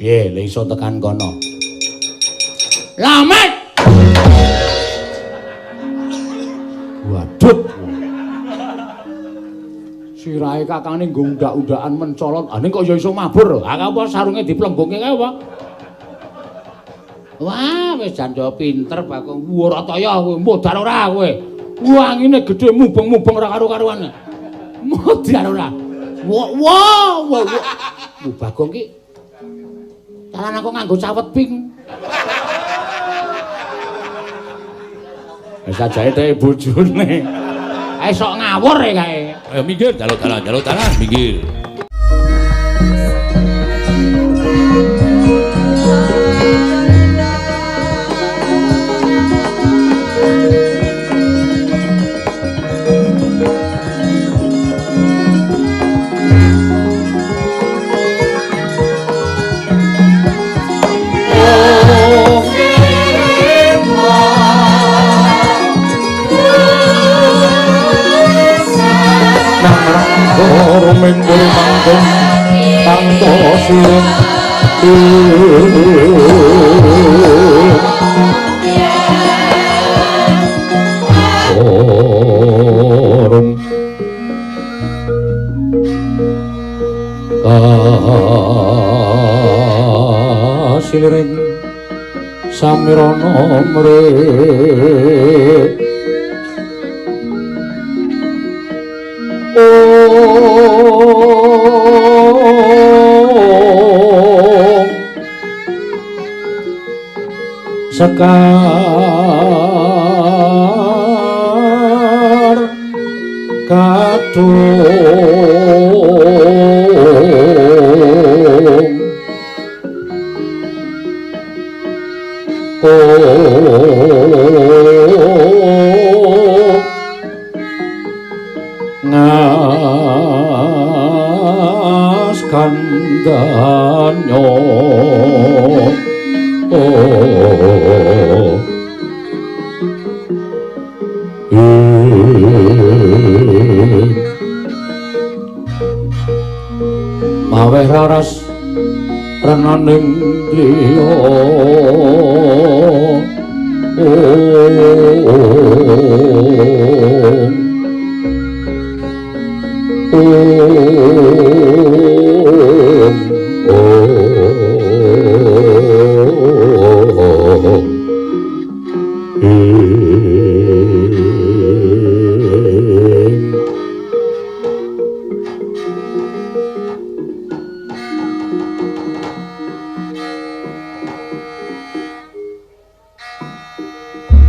Piye, le iso tekan kono? Lamet. Waduh. Sirahe kakane nggo undak-undakan mencolot. Ah ning kok ya iso mabur. Ah apa sarunge diplenggungke kae apa? Wah, wis jan yo pinter Bagong. Ora kaya kowe, modar ora kowe. Wah, angine gedhe mubeng-mubeng ora karo-karuan. Modar ora. Wah, wah, wah. Wah, Bagong ki dalan aku nganggo cawet pink. Wis ajae dhek bojone. Ae sok ngawur e kae. Ayo minggir, jaluk dalan, jaluk dalan, minggir. Minggur mangkung tanpa siring orung kasiliring samirana mrih. Sekar kadung ngas kandanyo. Maweh raras renaning driya.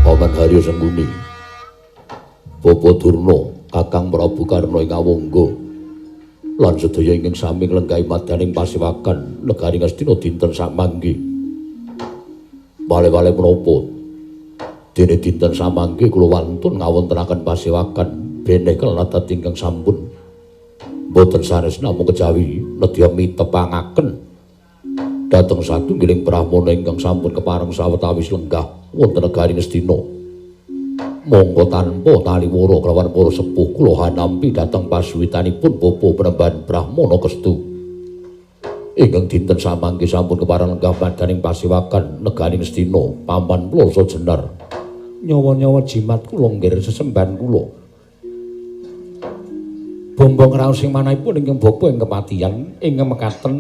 Paman Haryo Sengkuni, Bapa Durna, Kakang Prabu Karna ing Awangga, lan sedaya ingkang sami nglenggahi madaning pasewakan negari Ngastina dinten samangke. Wale-wale menapa dene dinten samangke kula wantun ngawontenaken pasewakan beneh kelanat ingkang sampun boten sanes namung kejawi nedya mitepangaken dhateng satunggiling brahmana ingkang sampun kepareng sawetawis lenggah wonten negari Ngastina. Monggo tanpa taliwara kelawan para sepuh kula hanampi dhateng pasuwitanipun Bapa Penemban Brahmana Kestu. Ingkang dinten samangke sampun kepareng lenggah madaning pasewakan negari Ngastina paman Ploso Jenar. Nyawa-nyawa jimat kula nggir sesembahan kula. Bombong raos sing manahipun ingkang bapa ing kepatihan ingkang mekaten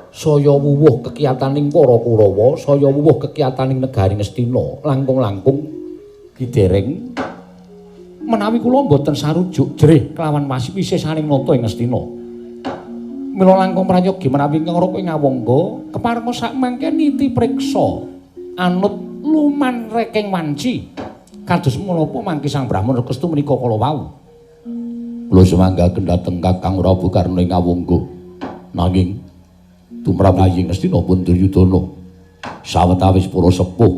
saya wuwuh kekiyataning para Kurawa, saya wuwuh kekiyataning negari Ngastina, langkung-langkung gidereng menawi kula mboten sarujuk jerih kelawan wasiwisesaning nata ing Ngastina. Mila langkung prayogi menawi ingkang raka ing Awangga keparenga sakmangke niti priksa anut lumanreking wanci kados menapa mangke Sang Brahmana Kestu menika kala wau. Kula sumanggaken dhateng Kakang Prabu Karna ing Awangga. Nanging tumrap Ayi Ngastina pun Duryudana sawetawis para sepuh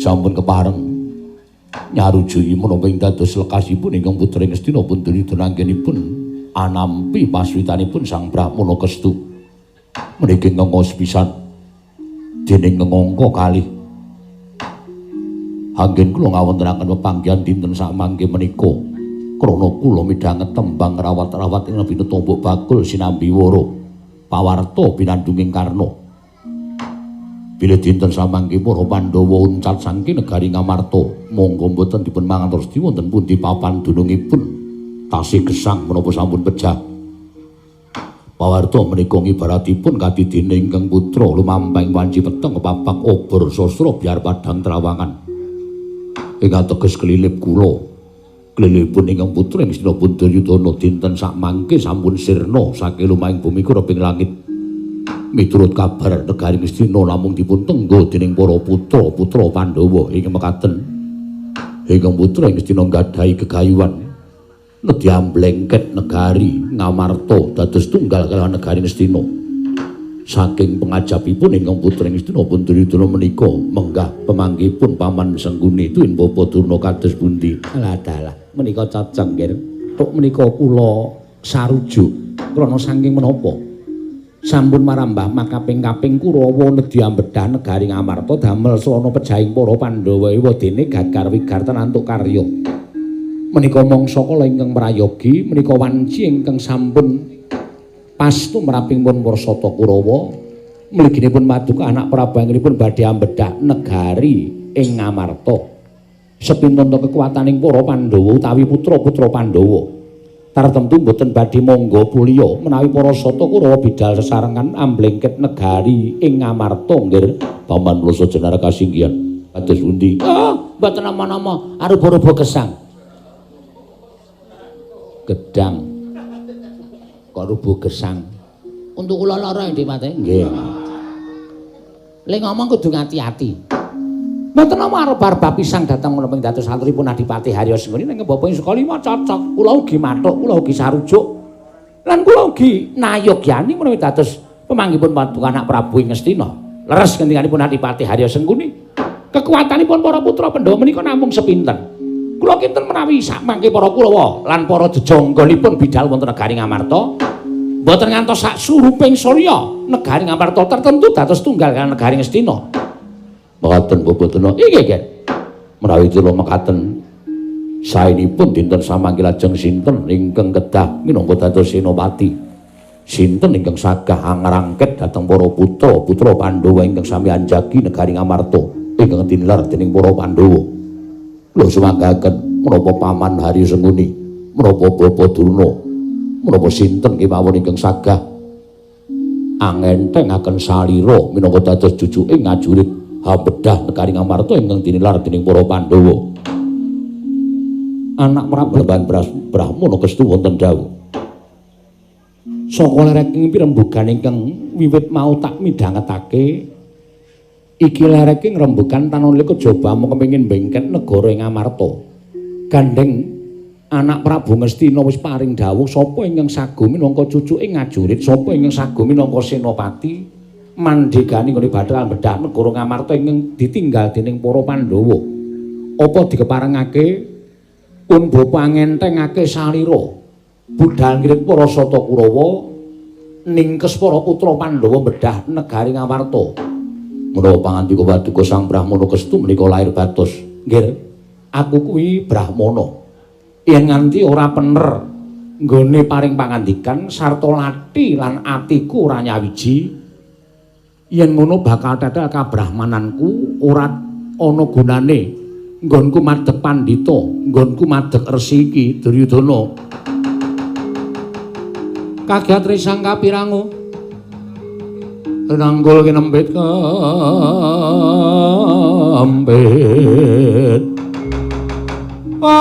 sampun kepareng nyarujuki menapa ing dados lekasipun ingkang putri Ngastina pun Duryudana anggenipun anampi paswitanipun Sang Brahmana Kestu. Meniki ngengos pisan dening ngengangka kalih anggen kula ngawontenaken pepanggihan dinten samangke menika krana kula midhanget tembang rawat-rawat ing lebine tombok bakul sinambi wara pawarta pinandunging Karna. Bilih dinten samangke para Pandhawa uncat saking negari Ngamarta, monggo mboten dipun mangertos wonten pundi papan dunungipun. Tasih gesang menapa sampun pejah. Pawarta menika ngibaratipun kadidene ingkang putra lumampahing wanci peteng kepapak obor sastra biar padhang trawangan. Ing ateges kelilip kula. Kelilipun ingkang putra ing Astina pun Duryudana dinten sakmangke sampun sirna saking lumahing bumi kureping langit. Miturut kabar negari Ngastina namung dipun tenggo dening para putra-putra Pandhawa ing mekaten. Ingkang putra ing Ngastina nggadahi gegayuhan nedhi amblengket negari Ngamarta dados tunggal kalawan negari Ngastina. Saking pengajapipun ingkang putra ing Ngastina pun Duryudana menika menggah pemanggihipun Paman Sengkuni tuwin Bapa Durna kados pundi. Alah dalah menika cocok nggih. Tuk menika kula sarujuk krana saking menapa sampun marambah makaping-kaping Kurawa nedhi ambedah negari Ngamarta damel srana pejahing para Pandhawa ewadene gagar wigarten antuk karya. Menika mangsa kala ingkang prayogi menika wanci ingkang sampun pas tumrapipun para sata Kurawa mliginipun paduka anak Prabu anggenipun badhe ambedah negari ing Ngamarta. Sepinten kekuataning para Pandhawa utawi putra-putra Pandhawa tartemtu mboten badhe mangga pulya menawi para sata Kurawa bidal sesarengan amblengket negari ing Ngamarta nggih. Paman Ploso Jenar kasinggihan kados pundi? Ah, mboten nama-nama aruba-ruba gesang. Gedang kok rubuh gesang. Untuk kula lara Ndimate nggih. Le ngomong kudu ngati-ati. Mboten nama arep-arep pisang dhateng menapa ing dados aturipun Adipati Harya Sengkuni ning bapa ing Sukalima cocok. Kula ugi mathuk, kula ugi sarujuk. Lan kula ugi nayogyani menawi dados pemanggihipun paduka anak Prabu ing Ngastina. Leres ngendikanipun Adipati Harya Sengkuni. Kekuatanipun para putra Pandhawa menika namung sepinten. Kula kinten menawi sakmangke para Kurawa lan para jejanggalipun bidal wonten negari Ngamarta mboten ngantos sak suruping surya negari Ngamarta tertentu dados tunggal kaliyan negari Ngastina. Mekaten Bapak Durna. Inggih, Ger. Menawi kula mekaten saenipun dinten samangke lajeng sinten ingkang kedah minangka dados senopati. Sinten ingkang sagah angrangket dhateng para putra-putra Pandhawa ingkang sami anjagi negari Ngamarta ingkang tinlar dening para Pandhawa. Kula sumanggaken menapa Paman Harya Sengkuni, menapa Bapak Durna, menapa sinten kemawon ingkang sagah angentengaken salira minangka dados jujuke ngajurit hambedah negari Ngamarta ingkang dinilar dening para Pandhawa. Anak Prabu Lembahan Brahmana kestu wonten dawuh. Saka lereking pirembugan ingkang wiwit mau tak midhangetake iki lereking rembugan tanon kejaba mung kepengin bengket negara ing Ngamarta. Gandeng anak Prabu Ngastina wis paring dawuh sapa ingkang sago minangka cucuke ngajurit, sapa ingkang sago minangka senopati mandhegani nggone bathal bedah negara Ngamarta ingkang ditinggal dening para Pandhawa. Apa dikeparengake pun bapa ngentengake salira budal ngirit para sata Kurawa ningkes para putra Pandhawa bedah negari Ngamarta. Menawa pangandika paduka Sang Brahmana kestu menika lair batos. Nggih, aku kuwi Brahmana. Yen nganti ora pener nggone paring pangandikan sarta lati lan atiku ora nyawiji, yen ngono bakal tetel kabrahmananku ora ana gunane. Nggonku madhep pandhita, nggonku madhep resi iki Duryudana. Kagiat risang kapirangu renanggul kinempit kempit. Om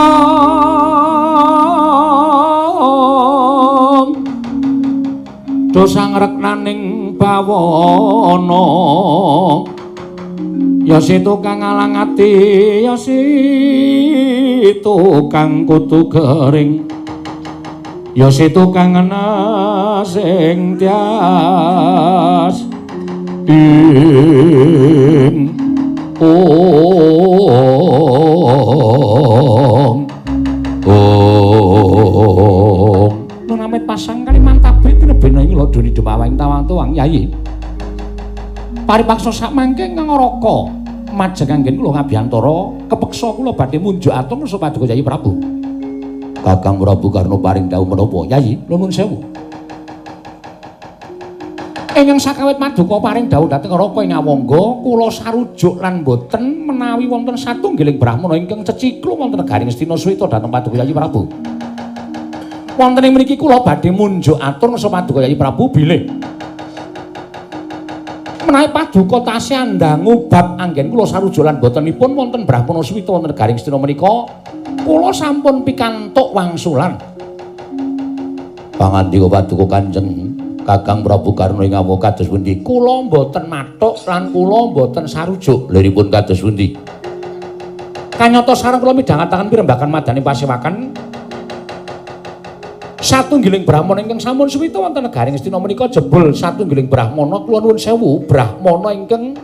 dosa ngreknaning bawana ya situ kang alang ati ya situ kang kudu gering ya situ kang ana sing tias ing ong ong nunamit pasang kalimantabe tinebena ing lodoni demawang tawang-tawang Yayi. Paripaksa sakmangke ngraka majeng anggen kula ngabiyantara kepeksa kula badhe munjuk atur ngersa paduka Yayi Prabu. Kakang Prabu Karna paring dawuh menapa? Yayi, nuwun sewu. Ingkang sakawit paduka paring dawuh dhateng Raka ing Awangga, kula sarujuk lan boten menawi wonten satunggiling brahmana ingkang ceciklu wonten negari Ngastina suwita dhateng Paduka Yayi Prabu. Wonten ing mriki kula badhe munjuk atur ngrasa Paduka Yayi Prabu bilih menawi paduka tasih andangu bab anggen kula sarujuk lan botenipun wonten brahmana suwita wonten negari Ngastina menika, kula sampun pikantuk wangsulan. Pangandika paduka Kanjeng Kakang Prabu Karna ing Awangga kados pundi? Kula mboten mathuk lan kula mboten sarujuk. Liripun kados pundi? Kanyata sareng kula midhangetaken pirembagan madani pasewakan satunggiling brahmana ingkang sampun suwita wonten negari Ngastina menika jebul satunggiling brahmana kula nuwun sewu brahmana ingkang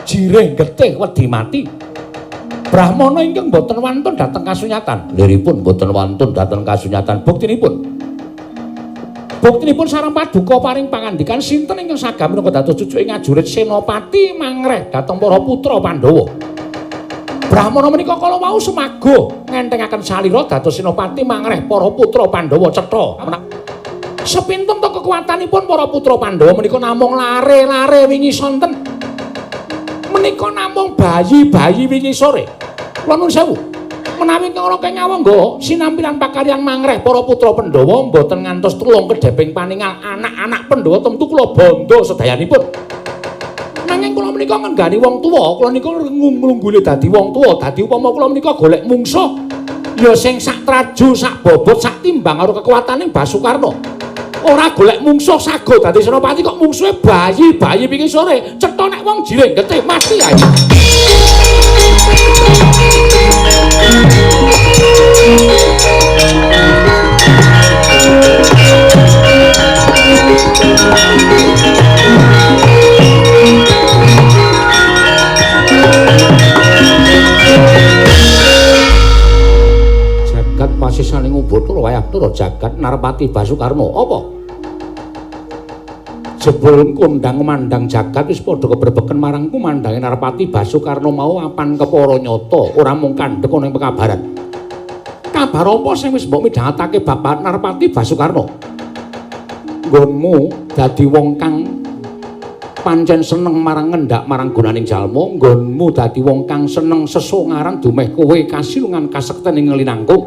jirih getih wedi mati. Brahmana ingkang mboten wantun dhateng kasunyatan. Liripun mboten wantun dhateng kasunyatan. Buktinipun Buktinipun sareng paduka paring pangandikan sinten ingkang sagah minangka dados cucuking ajurit Senopati mangreh dhateng para putra Pandhawa. Brahmana menika kala wau sumaga ngentengaken salira dados Senopati mangreh para putra Pandhawa cetha. Sepinten to kekuatanipun para putra Pandhawa menika namung lare-lare wingi sonten. Menika namung bayi-bayi wingi sore. Kula nuwun sewu. Menawi ingkang Raka ing Awangga sinampilan pakaryan mangreh para putra Pandhawa mboten ngantos tulung kedheping paningal anak-anak Pandhawa tentu kula bandha sedayanipun. Nanging kula menika ngenggani wong tuwa, kula nika nglunggule dadi wong tuwa, dadi upama kula menika golek mungsuh ya sing sak traju, sak bobot, sak timbang karo kekuataning Basukarna. Ora golek mungsuh sago dadi senopati kok mungsuhe bayi-bayi wingi sore, cetha nek wong jirih getih mati ae. Jagat masih saling ngubutur wayah turu jagat Narpati Basukarna. Apa? Jebul kondang mandang jagat wis padha kebrebeken marang kumandange Narpati Basukarna mau apan kepara nyata ora mung kandhek ana ing pekabaran. Kabar apa sing wis mbok midhangetake Bapak Narpati Basukarna? Nggonmu dadi wong kang pancen seneng marang ngendak marang gunaning jalma, nggonmu dadi wong kang seneng sesongaran dumeh kowe kasilungan kasekten ing linangkung.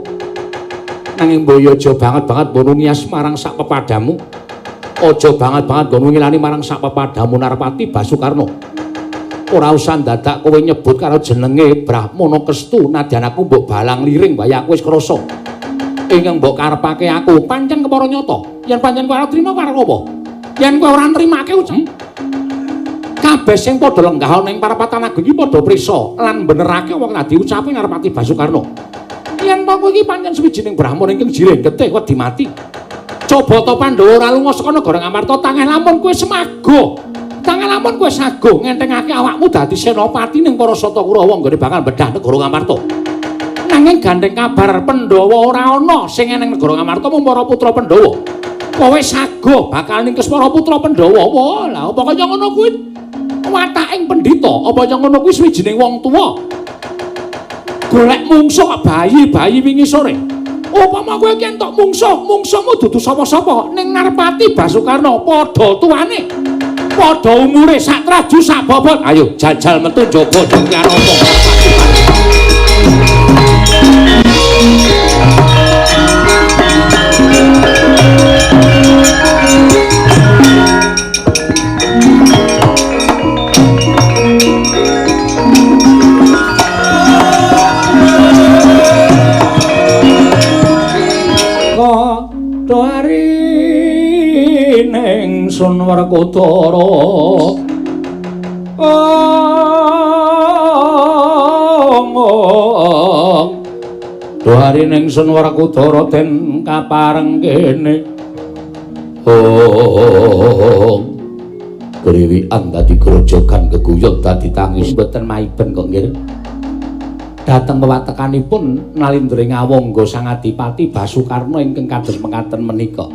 Nanging mbaya aja banget-banget mbok ngiyas marang sak pepadamu. Aja banget-banget nggonmu ngilani marang sak pepadamu Narpati Basukarna. Ora usah dadak kowe nyebut karo jenenge Brahmana Kestu nadyan aku mbok balang liring wae aku wis krasa. Ingkang mbok karepake aku pancen kepara nyata. Yen pancen kowe ora trima karo apa? Yen kowe ora nrimake kabeh sing padha lenggah ana ing parapatan agung iki padha prisa lan benerake wong kang diucapi Narpati Basukarna. Yen to kowe iki pancen suwijining brahmana ingkang jirih getih wedi mati. Coba to Pandhawa ora lunga saka negara Ngamarta tangeh lamun kowe semaga. Tangeh lamun kowe sago ngentengake awakmu dadi senopati ning para Sata Kurawa nggone bakal bedah negara Ngamarta. Nanging gandeng kabar Pandhawa ora ana sing eneng negara Ngamarta mung para putra Pandhawa. Kowe sago bakal ningkes para putra Pandhawa. Wah, lha apa kaya ngono kuwi wataking pendhita, apa kaya ngono kuwi suwijining wong tuwa. Golek mungsuh kok bayi-bayi wingi sore. Upama kowe iki entuk mungsuh, mungsuhmu dudu sapa-sapa ning Narpati Basukarna padha tuane. Padha umure sak traju sak bobot. Ayo jajal metu njaba dengkar apa. Sun Werkudara ong duharining Sun Werkudara den kapareng kene ong griwikan dadi grojogan geguyon dadi tangis mboten maiben kok nggih dhateng wewatekanipun Nalindra ing Awangga Sang Adipati Basukarna ingkang kados mekaten menika.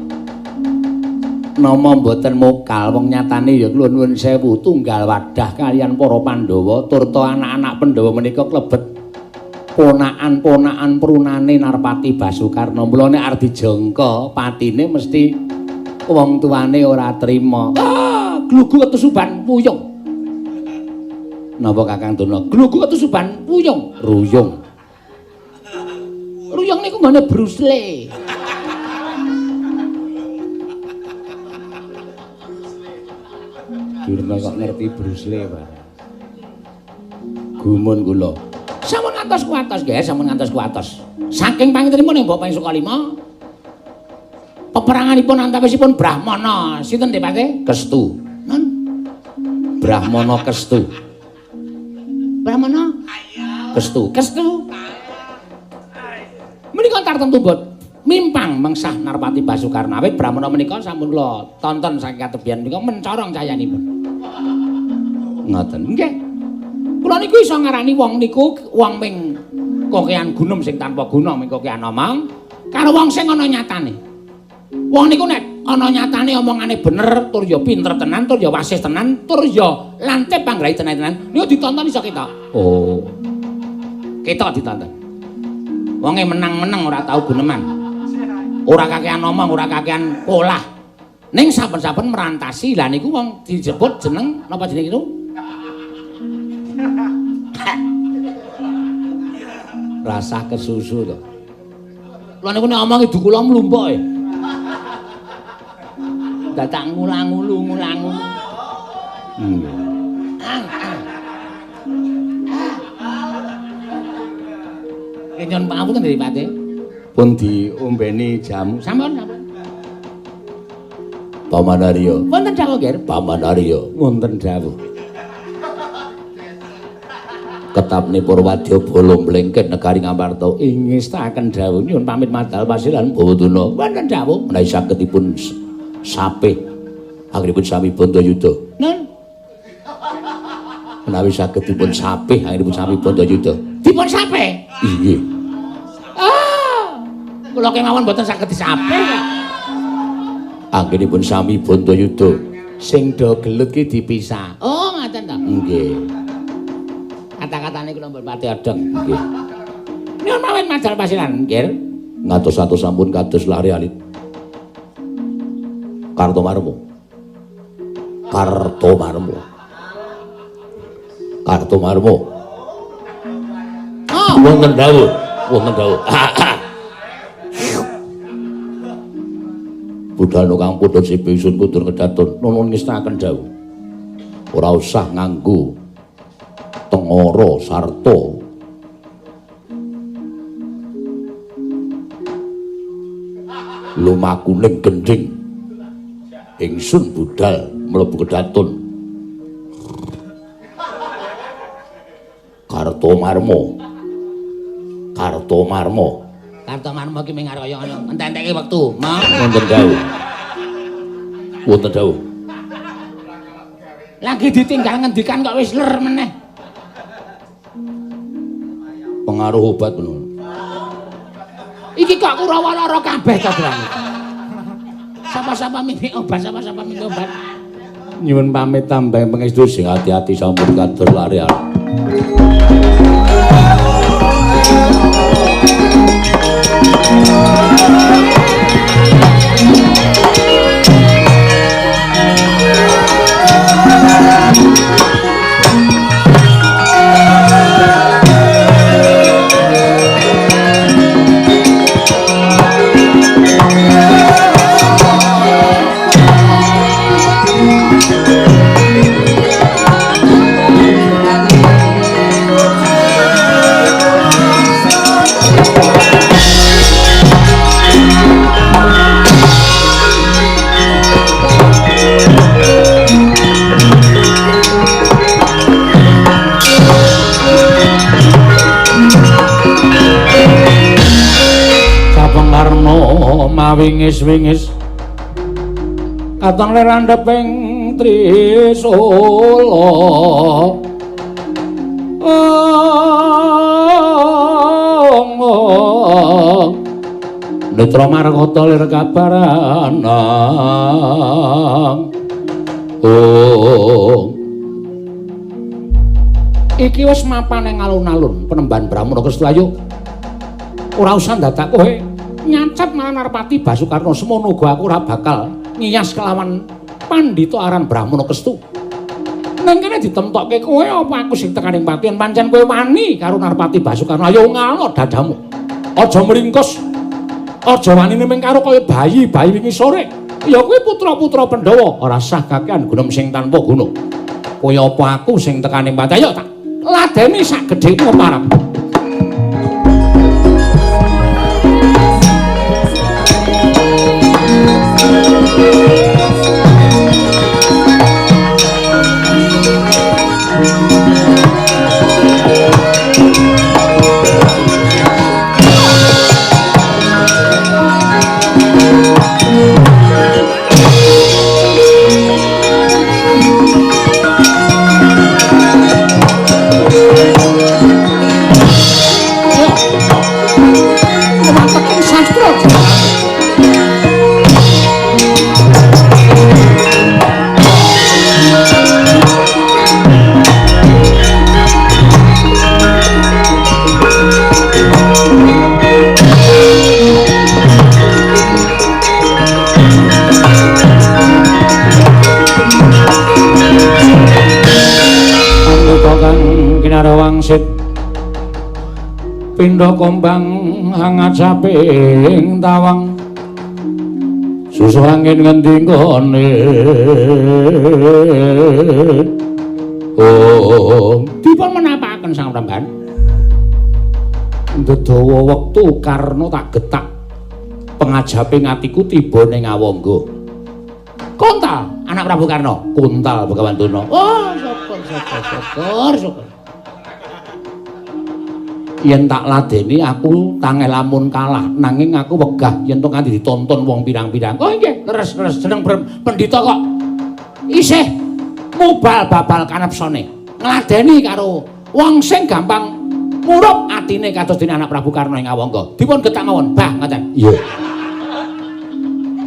Nama mboten mokal wong nyatane ya kula nuwun sewu tunggal wadah kaliyan para Pandhawa turta anak-anak Pandhawa menika klebet ponakan-ponakan prunane Narpati Basukarna. Mula nek arep dijangka patine mesti wong tuane ora trima. Ah, Glugu ketusuban wuyung. Napa Kakang Durna? Glugu ketusuban wuyung, ruyung. Ruyung niku nggone Bruce Lee. Durna kok ngerti Bruce Lee barang. Gumun kula. Sampun ngantos kuwatos nggih, sampun ngantos kuwatos. Saking pangintenipun ing Bapak Sukalima peperanganipun antawisipun Brahmana sinten Depate? Kestu. Non. Brahmana Kestu. Brahmana Kestu. Kestu. Menika tartemtu mbot mimpang mengsah Narpati Basukarna. Awit Brahmana menika sampun kula tonton saking katebian menika mencorong cayanipun. Ngoten. Nggih. Kula niku iso ngarani wong niku wong ming kokean gunem sing tanpa guna ming kokean omong karo wong sing ana nyatane. Wong niku nek ana nyatane omongane bener tur ya pinter tenan tur ya wasih tenan tur ya lantip panggrahi tenan-tenan niku ditonton iso ketok. Oh. Ketok ditonton. Wonge menang-menang ora tau guneman. Ora kakean omong, ora kakean polah. Ning saben-saben merantasi lah niku wong disebut jeneng napa jeneng itu? Rasah kesusu to. Kula niku nek omong ibu kula mlumpuke. Dadak ngulang-ngulu ngulang-ngulu. Nggih. Nyuwun pangapunten nggih Pak. Pun diombeni jamu. Sampun, sampun. Paman Arya. Wonten dawuh, Ger. Paman Arya, wonten dawuh. Ketapne Purwadya bala mlengket negari Ngamarta. Ingestaken dawuh nyuwun pamit madal pasiran Bawadana. Wonten dawuh menawi saged dipun sapih anggenipun sami Bandayuda. Nun. Menawi saged dipun sapih anggenipun sami Bandayuda. Dipun sapih? Inggih. Ah. Kula kemawon mboten saged disapih kok. Anggenipun sami Bandayuda sing do gelut ki dipisah. Oh, ngaten to. Nggih. Kata-katane kula mbok pati odong. Nggih. Nyuwun mawon madal pasiran, nggih. Ngatos-atos sampun kados lare alit. Kartomarmo. Kartomarmo. Kartomarmo. Oh, wonten dawuh, wonten dawuh. Budal kang pundhut sibe ingsun kundur kedaton nuwun ngestakaken dawuh. Ora usah nganggo tengara sarta lumakuning gendhing. Ingsun budal mlebu kedaton. Kartomarmo. Kartomarmo. Kartomarmo ki ming arep kaya ngono, entek-enteke wektu. Wonten dawuh. Wonten dawuh. Lagi ditinggal ngendikan kok wis ler meneh. Pengaruh obat ngono. Iki kok Kurawa lara kabeh to, Brang. Sapa-sapa minum obat, sapa-sapa minum obat. Nyuwun pamit tambah pangestu sing ati-ati sampun kados lare. Mawingis-wingis katon lerandheping trisula. Netra markata lir kabaranang. Oh. Iki wis mapan ing alun-alun Penemban Brahmana Kestu ayo. Ora usah ndadak kowe nyacap marang Narpati Basukarna semono uga aku ora bakal ngiyas kelawan Pandhita aran Brahmana Kestu. Nang kene ditemtokke kowe apa aku sing tekaning patian pancen kowe wani karo Narpati Basukarna. Ayo ngalo dadamu. Aja mringkus. Aja wanine ming karo kaya bayi-bayi wingi sore. Ya kuwi putra-putra Pandhawa ora sah kakean gunem sing tanpa guna. Kowe apa aku sing tekaning patian? Ayo tak ladeni sak gedheku parap. Pindha kombang hangajaping tawang susu angin ngendi nggone. Oh, dipun menapakaken Sang Pramban. Ndedawa wektu Karna tak getak pengajaping atiku tiba ning Awangga. Kontal anak Prabu Karna, kontal Begawan Durna. Oh, syukur syukur syukur syukur. Yen tak ladeni aku tangeh lamun kalah, nanging aku wegah yen to nganti ditonton wong pirang-pirang. Oh nggih, leres-leres jeneng pendhita kok isih mubal babal kanepsone. Ngladeni karo wong sing gampang murup atine kados dene anak Prabu Karna ing Awangga. Dipun getak mawon, bah ngoten. Iya.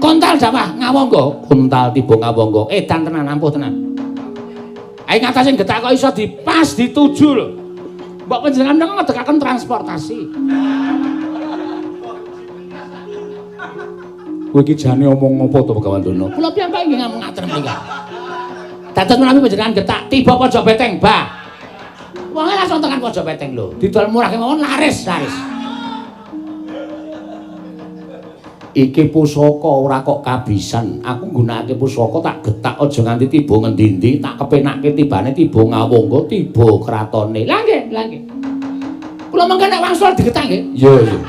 Kontal jawah Ngawangga, kontal tiba Ngawangga. Edan tenan ampuh tenan. Ae ngatasé getak kok iso dipas dituju lho. Mbok panjenengan menika ngedekaken transportasi. Kowe iki jane omong apa to Begawan Durna? Kula piyambak nggih ngamung ngaten menika. Dados menawi panjenengan getak tiba pojok beteng, Bah. Wonge langsung tekan pojok beteng lho. Didol murah kemawon laris, laris. Iki pusaka ora kok kabisan. Aku nggunakake pusaka tak getak aja nganti tiba ngendi-endi, tak kepenakke tibane tiba Ngawangga, tiba kratone. Lah nggih, lah nggih. Kula mengke nek wangsul digetak nggih. Iya, iya.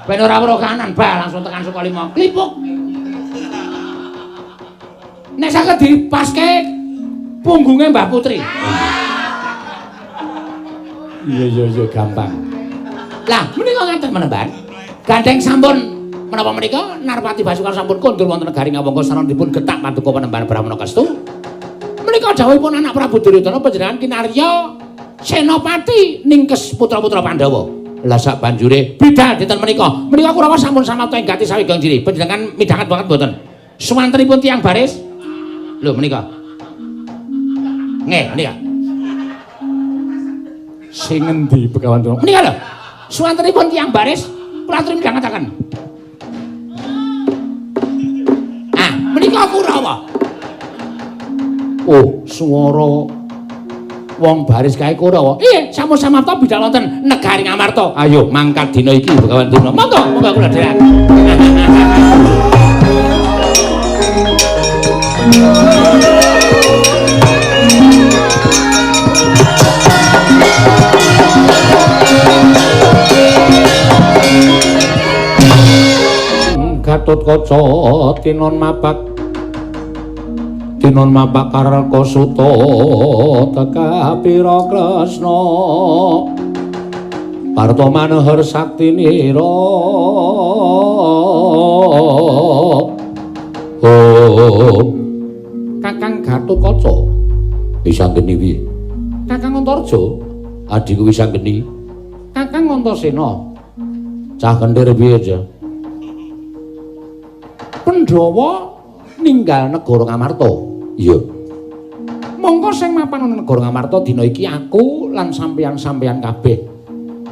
Ben ora weruh kanan, bah langsung tekan Sukalima. Klipuk. Nek saged dipaske punggunge Mbah Putri. Iya, iya, iya, gampang. Lah, menika ngaten menemban. Gandeng sampun menapa menika Narpati Basukarna sampun kondur wonten negari Ngawangga sareng dipun getak paduka Panembahan Brahmana Kestu. Menika dawuhipun anak Prabu Duryudana panjenengan kinarya Senopati ningkes putra-putra Pandhawa. Lah sak banjure bidal dinten menika. Menika Kurawa sampun samapta ing gati sawigang jiri. Panjenengan midhanget banget mboten? Suwantenipun tiyang baris. Lho menika. Nggih, menika. Sing ngendi Begawan Durna? Menika lho. Suwantenipun tiyang baris. Kula aturi midhangetaken. Ah, menika Kurawa. Oh, swara wong baris kae Kurawa. Iya, sampun samapta bidal wonten negari Ngamarta. Ayo mangkat dina iki Begawan Durna. Monggo, monggo kula dherek. Gatotkaca tinon mapak tinon mapak Karka Suta tekapira Kresna Parta Manohar Saktinira. Oh, Kakang Gatotkaca Wisanggeni piye? Kakang Antarja adhiku Wisanggeni. Kakang Antasena cah kendhir piye aja? Pandhawa ninggal negara Ngamarta. Iya. Mongko sing mapan ana negara Ngamarta dina iki aku lan sampeyan-sampeyan kabeh.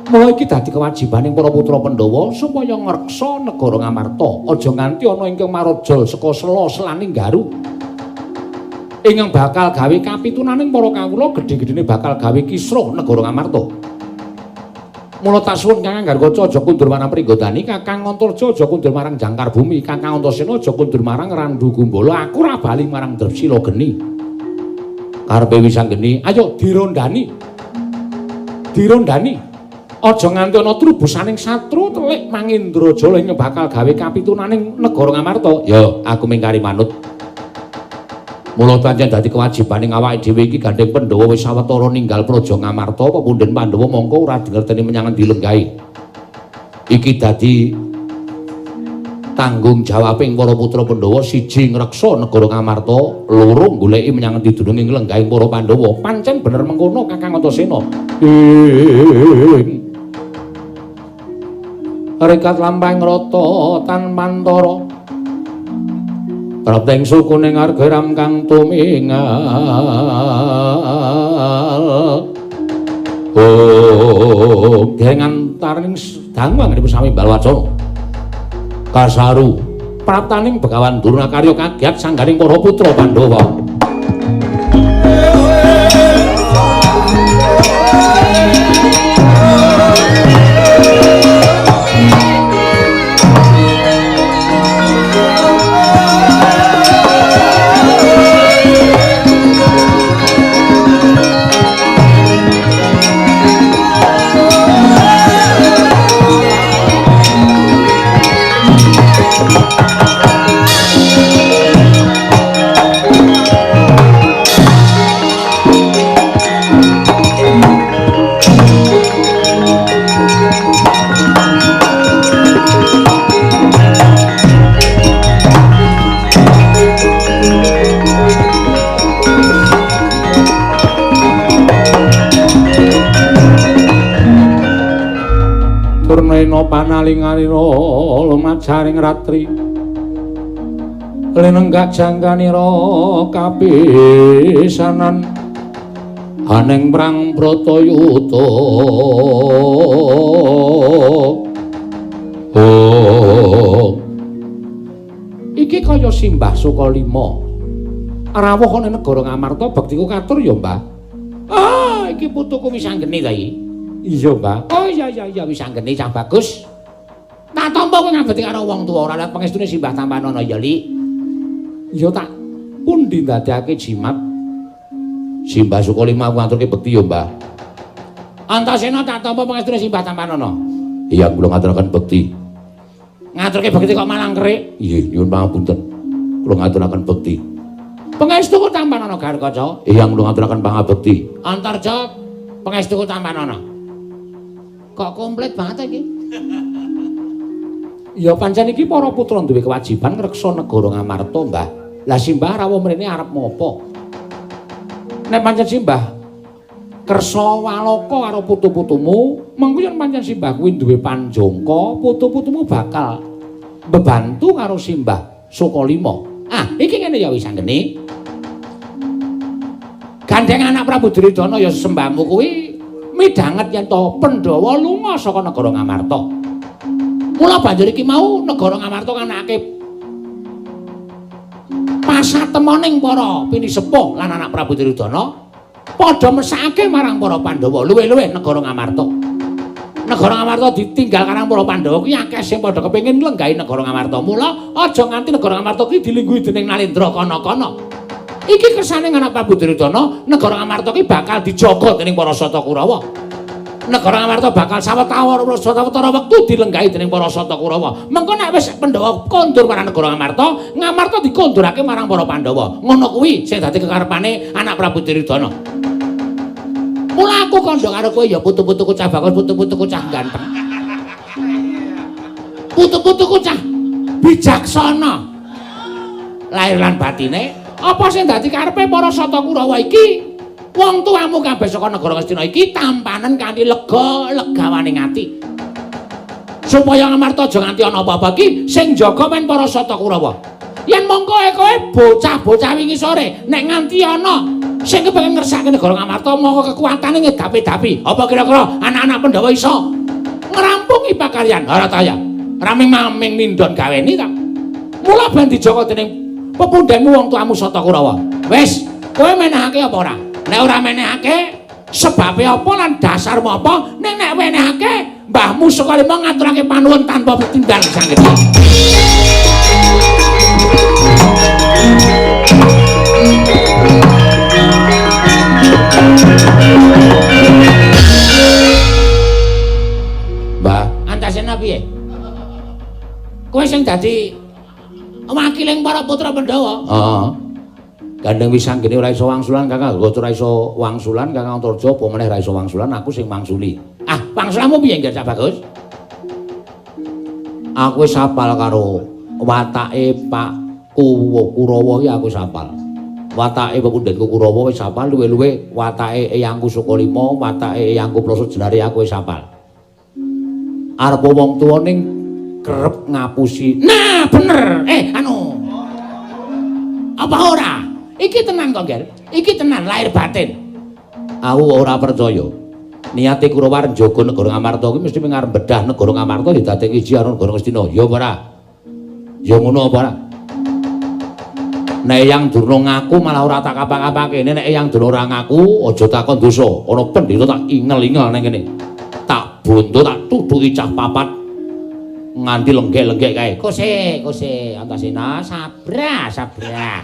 Mula iki dadi kewajibaning para putra Pandhawa supaya ngreksa negara Ngamarta, aja nganti ana ingkang marajal saka sela-selaning garu. Ingkang bakal gawe kapitunaning para kawula gedhe-gedhene bakal gawe kisruh negara Ngamarta. Mula tak suwun Kakang Garkaca aja kundur marang Pringgodani, Kakang Antarja aja kundur marang Jangkar Bumi, Kakang Antasena aja kundur marang Randu Gumbala, aku ora bali marang Dresila Geni. Karepe Wisanggeni, ayo dirondani. Dirondani. Aja nganti ana trubusaning satru telik Mangindrajala ing bakal gawe kapitunaning negara Ngamarta. Ya, aku mingkari manut. Mula pancen dadi kewajibaning awake dhewe iki gandeng Pandhawa wis sawetara ninggal praja Ngamarta, pepundhen Pandhawa mongko ora dingerteni menyang endi lenggahe. Iki dadi tanggung jawabing para putra Pandhawa, siji ngreksa negara Ngamarta, loro goleki menyang endi dununge lenggahing para Pandhawa. Pancen bener mengkono Kakang Antasena. Rekat lampahing rata tanpantara prapting suku ning argeram kang tumingal. Oh, dengantaring dangu anggenipun sami balwacana. Kasaru praptaning Begawan Durna karya kagiat sangganing para putra Pandhawa. Turnaina panalinganira lumajaring ratri lenenggak jangkanira kapisanan aneng prang Bratayuda. Oh, iki kaya Simbah Sukalima rawuh ana negara Ngamarta. Bektiku katur ya, Mbah. Ah, iki putuku wis anggene ta iki. Iya, Mbah. Oh iya iya iya wis anggene cah bagus. Tak tampa kowe ngabekti karo wong tuwa ora lihat pangestune Simbah tampanana ya, Li. Ya tak pundi ndadekake jimat. Simbah Sukalima aku ngaturke bekti ya, Mbah. Antasena tak tampa pangestune Simbah tampanana. Iya, kula ngaturaken bekti. Ngaturke bekti kok malah ngkerik? Nggih, nyuwun pangapunten. Kula ngaturaken bekti. Pangestuku tampanana Garkaca. Iya, kula ngaturaken pangabekti. Antarja pangestuku tampanana. Kok komplit banget iki? Ya pancen iki para putra duwe kewajiban ngreksa negara Ngamarta, Mbah. Lah Simbah rawuh mrene arep ngopo? Nek pancen Simbah kersa walaka karo putu-putumu, mengko yen pancen Simbah kuwi duwe panjangka, putu-putumu bakal mbebantu karo Simbah Sukalima. Ah, iki ngene ya wis anggene. Gandeng anak Prabu Duryudana ya sembahmu kuwi midhanget yen to Pandhawa lunga saka negara Ngamarta. Mula banjur iki mau negara Ngamarta nganakake pasatemoning para pinisepuh lan anak Prabu Duryudana padha mesake marang para Pandhawa luwih-luwih negara Ngamarta. Negara Ngamarta ditinggal karang para Pandhawa kuwi akeh sing padha kepengin nglenggahi negara Ngamarta. Mula aja nganti negara Ngamarta kuwi dilingguhi dening Nalendra kana-kana. Iki kersane anak Prabu Duryudana, negara Ngamarta ki bakal dijaga dening para Sata Kurawa. Negara Ngamarta bakal sawetara wektu dilenggahi dening para Sata Kurawa. Mengko nek wis Pandhawa kondur marang negara Ngamarta, Ngamarta dikondurake marang para Pandhawa. Ngono kuwi sing dadi kekarepane anak Prabu Duryudana. Mula aku kandha karo kowe ya putu-putuku cah bagus, putu-putuku cah ganteng. Putu-putuku cah bijaksana. Lahir lan batine. Apa sing dadi karepe para Sata Kurawa iki? Wong tuamu kabeh saka negara Ngastina iki tampanen kanthi lega legawaning ati. Supaya Ngamarta aja nganti ana apa-apa iki sing jaga men para Sata Kurawa. Yen mongko kowe bocah-bocah wingi sore nek nganti ana sing kepengin ngersake negara Ngamarta mongko kekuatane ngedapi-dapi. Apa kira-kira anak-anak Pandhawa iso ngrampungi pakaryan? Ora ta ya. Raming-maming mindon gaweni ta. Mula ben dijaga dening pepundhenmu wong tuamu Sata Kurawa. Wis, kowe menehake apa ora? Nek ora menehake sebabe apa lan dasarmu apa? Ning nek menehake mbahmu Sukalima ngaturake panuwun tanpa pertimbangan sanggeti. Mbah, Antasena piye? Kowe sing dadi wakiling para putra Pandhawa. Heeh. Gandeng wis anggene ora iso wangsulan Kakang Gatot ora iso wangsulan Kakang Antarja apa meneh ora iso wangsulan aku sing wangsuli. Ah, wangsulanmu piye Nggih Cak Bagus? Aku wis hafal karo watake Pak Kurawa iki aku wis hafal. Watake pepundhenku Kurawa wis hafal luwe-luwe watake Eyangku Sukalima, watake Eyangku Prasa Jenare aku wis hafal. Arep wong tuwa ning kerep ngapusi. Nah, bener. Anu. Apa ora? Iki tenan kok, Ger. Iki tenan lahir batin. Aku ora percaya. Niate Kurawa arep njaga negara Ngamarta kuwi mesti arep bedah negara Ngamarta didadekake siji karo negara Ngastina. Ya apa ora? Ya ngono apa ora? Nek Eyang Durna ngaku malah ora tak kapak-kapake. Nek Eyang Durna ora ngaku, aja takon dosa. Ana pendhita tak ingel-ingel nang kene. Tak bonto tak tutuki cah papat nganti lenggek-lenggek kae. Kose, kose, Antasena sabrah, sabrah.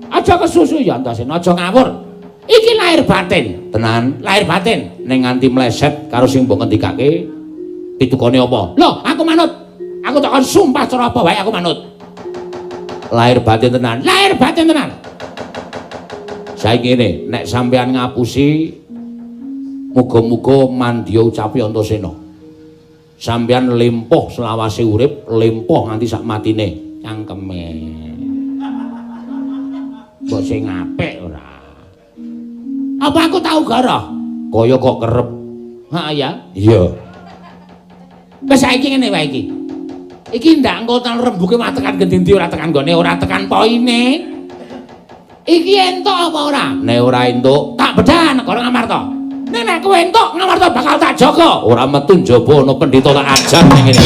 Aja kesusu ya Antasena, aja ngawur. Iki lahir batin. Tenan, lahir batin. Ning nganti mleset karo sing mbok ngendikake pitukane apa? Loh, aku manut. Aku tak kon sumpah cara apa wae aku manut. Lahir batin tenan. Lahir batin tenan. Saiki ngene, nek sampean ngapusi muga-muga mandya ucapi Antasena. Sampean lempoh selawase urip, lempoh nganti sak matine. Cangkeme. Mbok sing apik ora? Apa aku tau goroh? Kaya kok kerep. Ha ya? Iya. Wis saiki ngene wae iki. Iki ndak engko rembuke mah tekan ngendi-endi ora tekan nggone, ora tekan poine. Iki entuk apa ora? Nek ora entuk, tak bedah negara Ngamarta. Nek nek kowe entuk, Ngamarta bakal tak jaga. Ora metu njaba ana pendhita tak ajar ning ngene.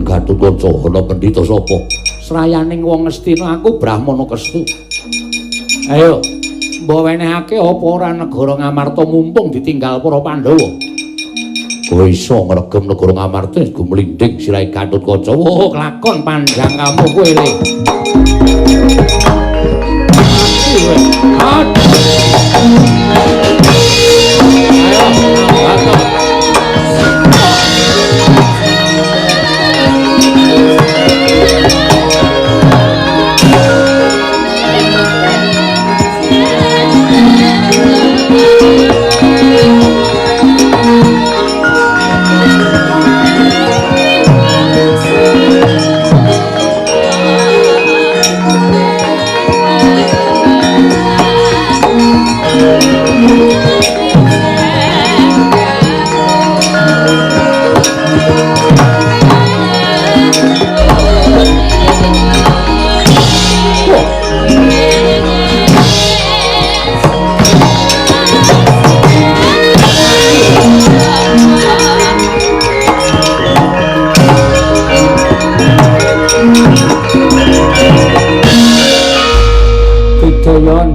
Gatotkaca ana pendhita sapa? Srayaning wong Ngastina aku Brahmana Kestu. Ayo, mbok wenehake apa ora negara Ngamarta mumpung ditinggal para Pandhawa. Kowe iso ngregem negara Ngamarta gumlinding sirahe Gatotkaca. Oh, kelakon panjang kamu kowe le. Ayo,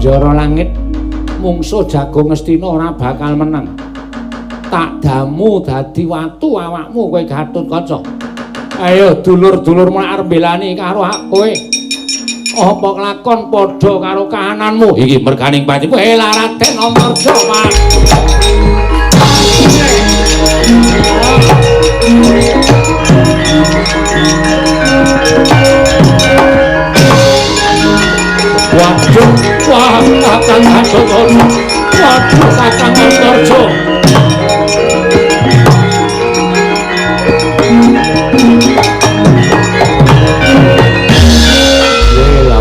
Njara langit mungsuh jago Ngastina ora bakal menang. Tak damu dadi watu awakmu kowe Gatotkaca. Ayo dulur-dulur mulak arep mbelani karo hak kowe. Apa kelakon padha karo kahananmu? Iki merganing patimu. Raden Antarja, Mas. Waduh, wah, Kakang Antarja. Waduh, Kakang Antarja.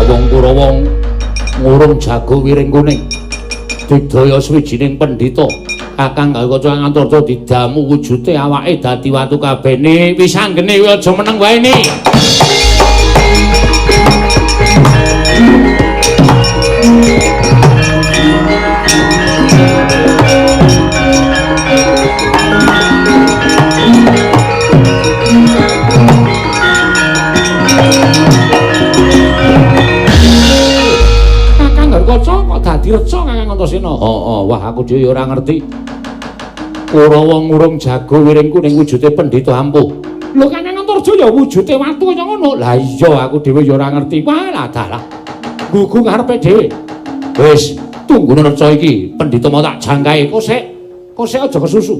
Wong Kurawa ngurung jago wiring kuning didaya swijining pendhita. Kakang Gatotkaca Antarja didamu wujude awake dadi watu kabehne. Wis anggene kowe aja meneng wae ni. Kaca kok dadi reca Kakang Antasena. Heeh, wah aku dhewe ora ngerti. Kurawa ngurung jago wiring kuning wujude pendhita ampuh. Lho Kakang Antarja ya wujude watu kaya ngono. Lah iya aku dhewe ya ora ngerti. Wah lah dalah. Gugu karepe dhewe. Wis, tunggune reca iki, pendhita mau tak jangkae. Kok sik aja kesusu.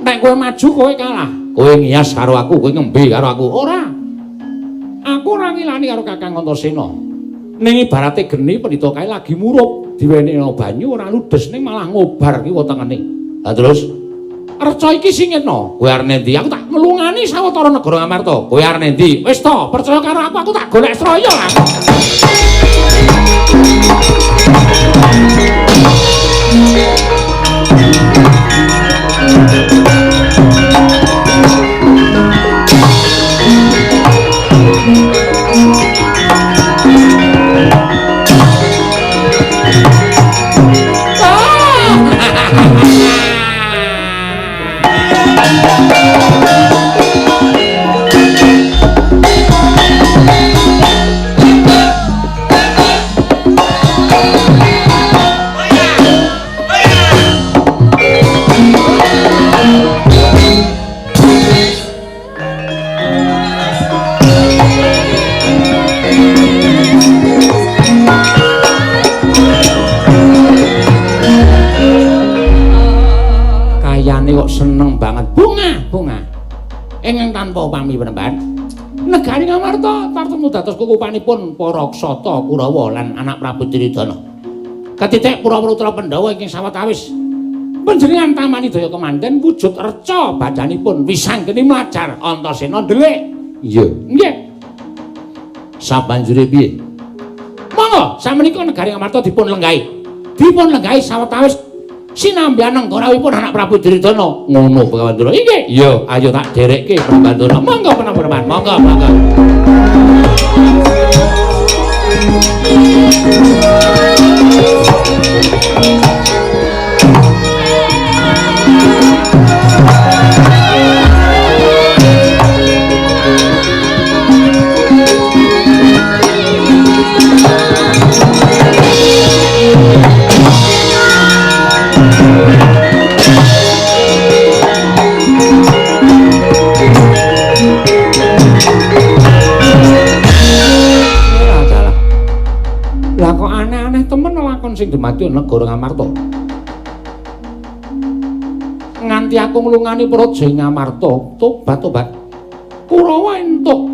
Nek kowe maju kowe kalah. Kowe ngiyas karo aku, kowe ngembe karo aku. Ora. Aku ora ngilani karo Kakang Antasena. Ning ibarate geni pendhita kae lagi murup, diwenehno banyu ora ludes ning malah ngobar ki wetengene. Lah terus reca iki sing ngene, kowe arep nendi? Aku tak nglungani sawetara negara Ngamarta. Kowe arep nendi? Wis to, percaya karo aku, aku tak golek sraya aku. Kok seneng banget bunga-bunga ingkang tanpa pami penemban negari Ngamarta tartemu dados kukupanipun para Ksata Kurawa lan anak Prabu Duryudana. Ketitik Purawa Pandhawa ingkang sawetawis panjenengan tamani daya kemanten wujud reca badanipun wisanggeni mlajar Antasena ndelik. Iya, nggih. Sabanjure piye? Monggo samenika negari Ngamarta dipun lenggahi. Dipun lenggahi sawetawis sinambian nenggorawipun anak Prabu Duryudana. Ngono Begawan. Inggih. Iya, ayo tak derekke Begawan. Monggo penemban, monggo, monggo. Lah kok aneh-aneh temen lakon sing dumadi negara Ngamarta. Nganti aku nglungani praja Ngamarta, tobat-tobat. Kurawa entuk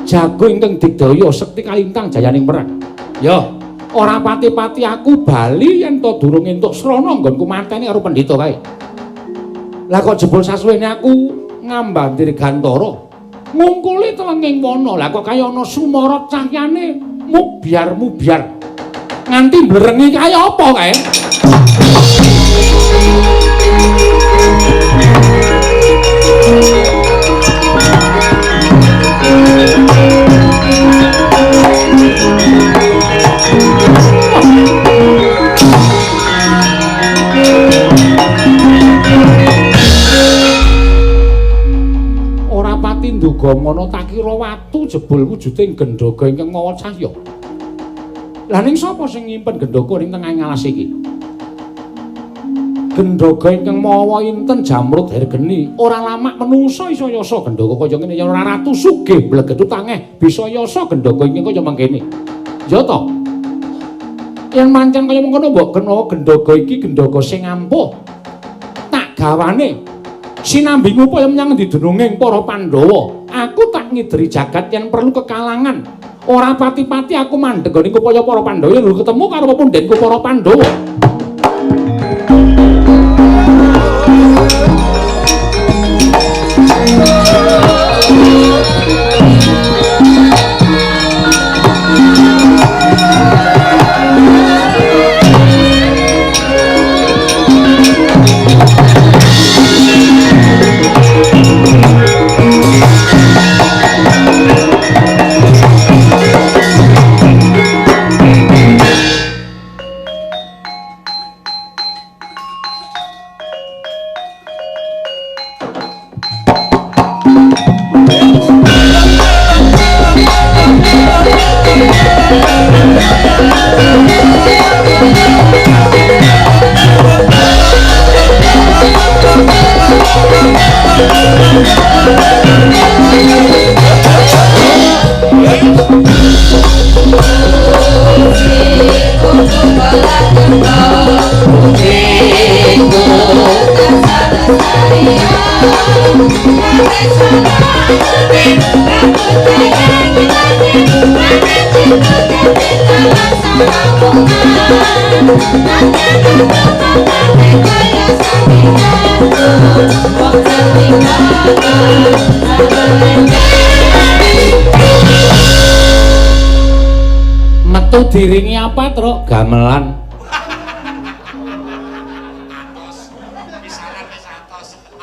jago ingkang digdaya sekti kalintang jayaning perang. Ya, ora pati-pati aku bali yen to durung entuk srana nggonku mateni karo pendhita kae. Lah kok jebul sasuwene aku ngambah dirgantara ngungkuli telenging wana. Lah kok kaya ana sumorot cahyane mubyar-mubyar. Nganti mblerengi kaya apa kae? Ora pati nduga mono tak kira watu jebul wujude gendhaga ingkang mawa cahya. Lah ning sapa sing nyimpen gendhaga ning tengahing alas iki? gendhoga ingkang mawa inten jamrut hergeni, ora lamak menungsa iso yasa gendhoga kaya ngene, ya ora ratu sugih blegedu tangeh bisa yasa gendhoga ingkang kaya mangkene. Ya to? Yen mancen kaya mengkono mbok kena gendhoga iki gendhoga sing ampuh. Tak gawane sinambi ngupaya menyang endi dununging para Pandhawa. Aku tak ngideri jagat yen perlu kekalangan. Ora pati-pati aku mandeg nggone upaya para Pandhawa yen ketemu karo pepundhenku para Pandhawa. Metu diringi apa, Truk? Gamelan.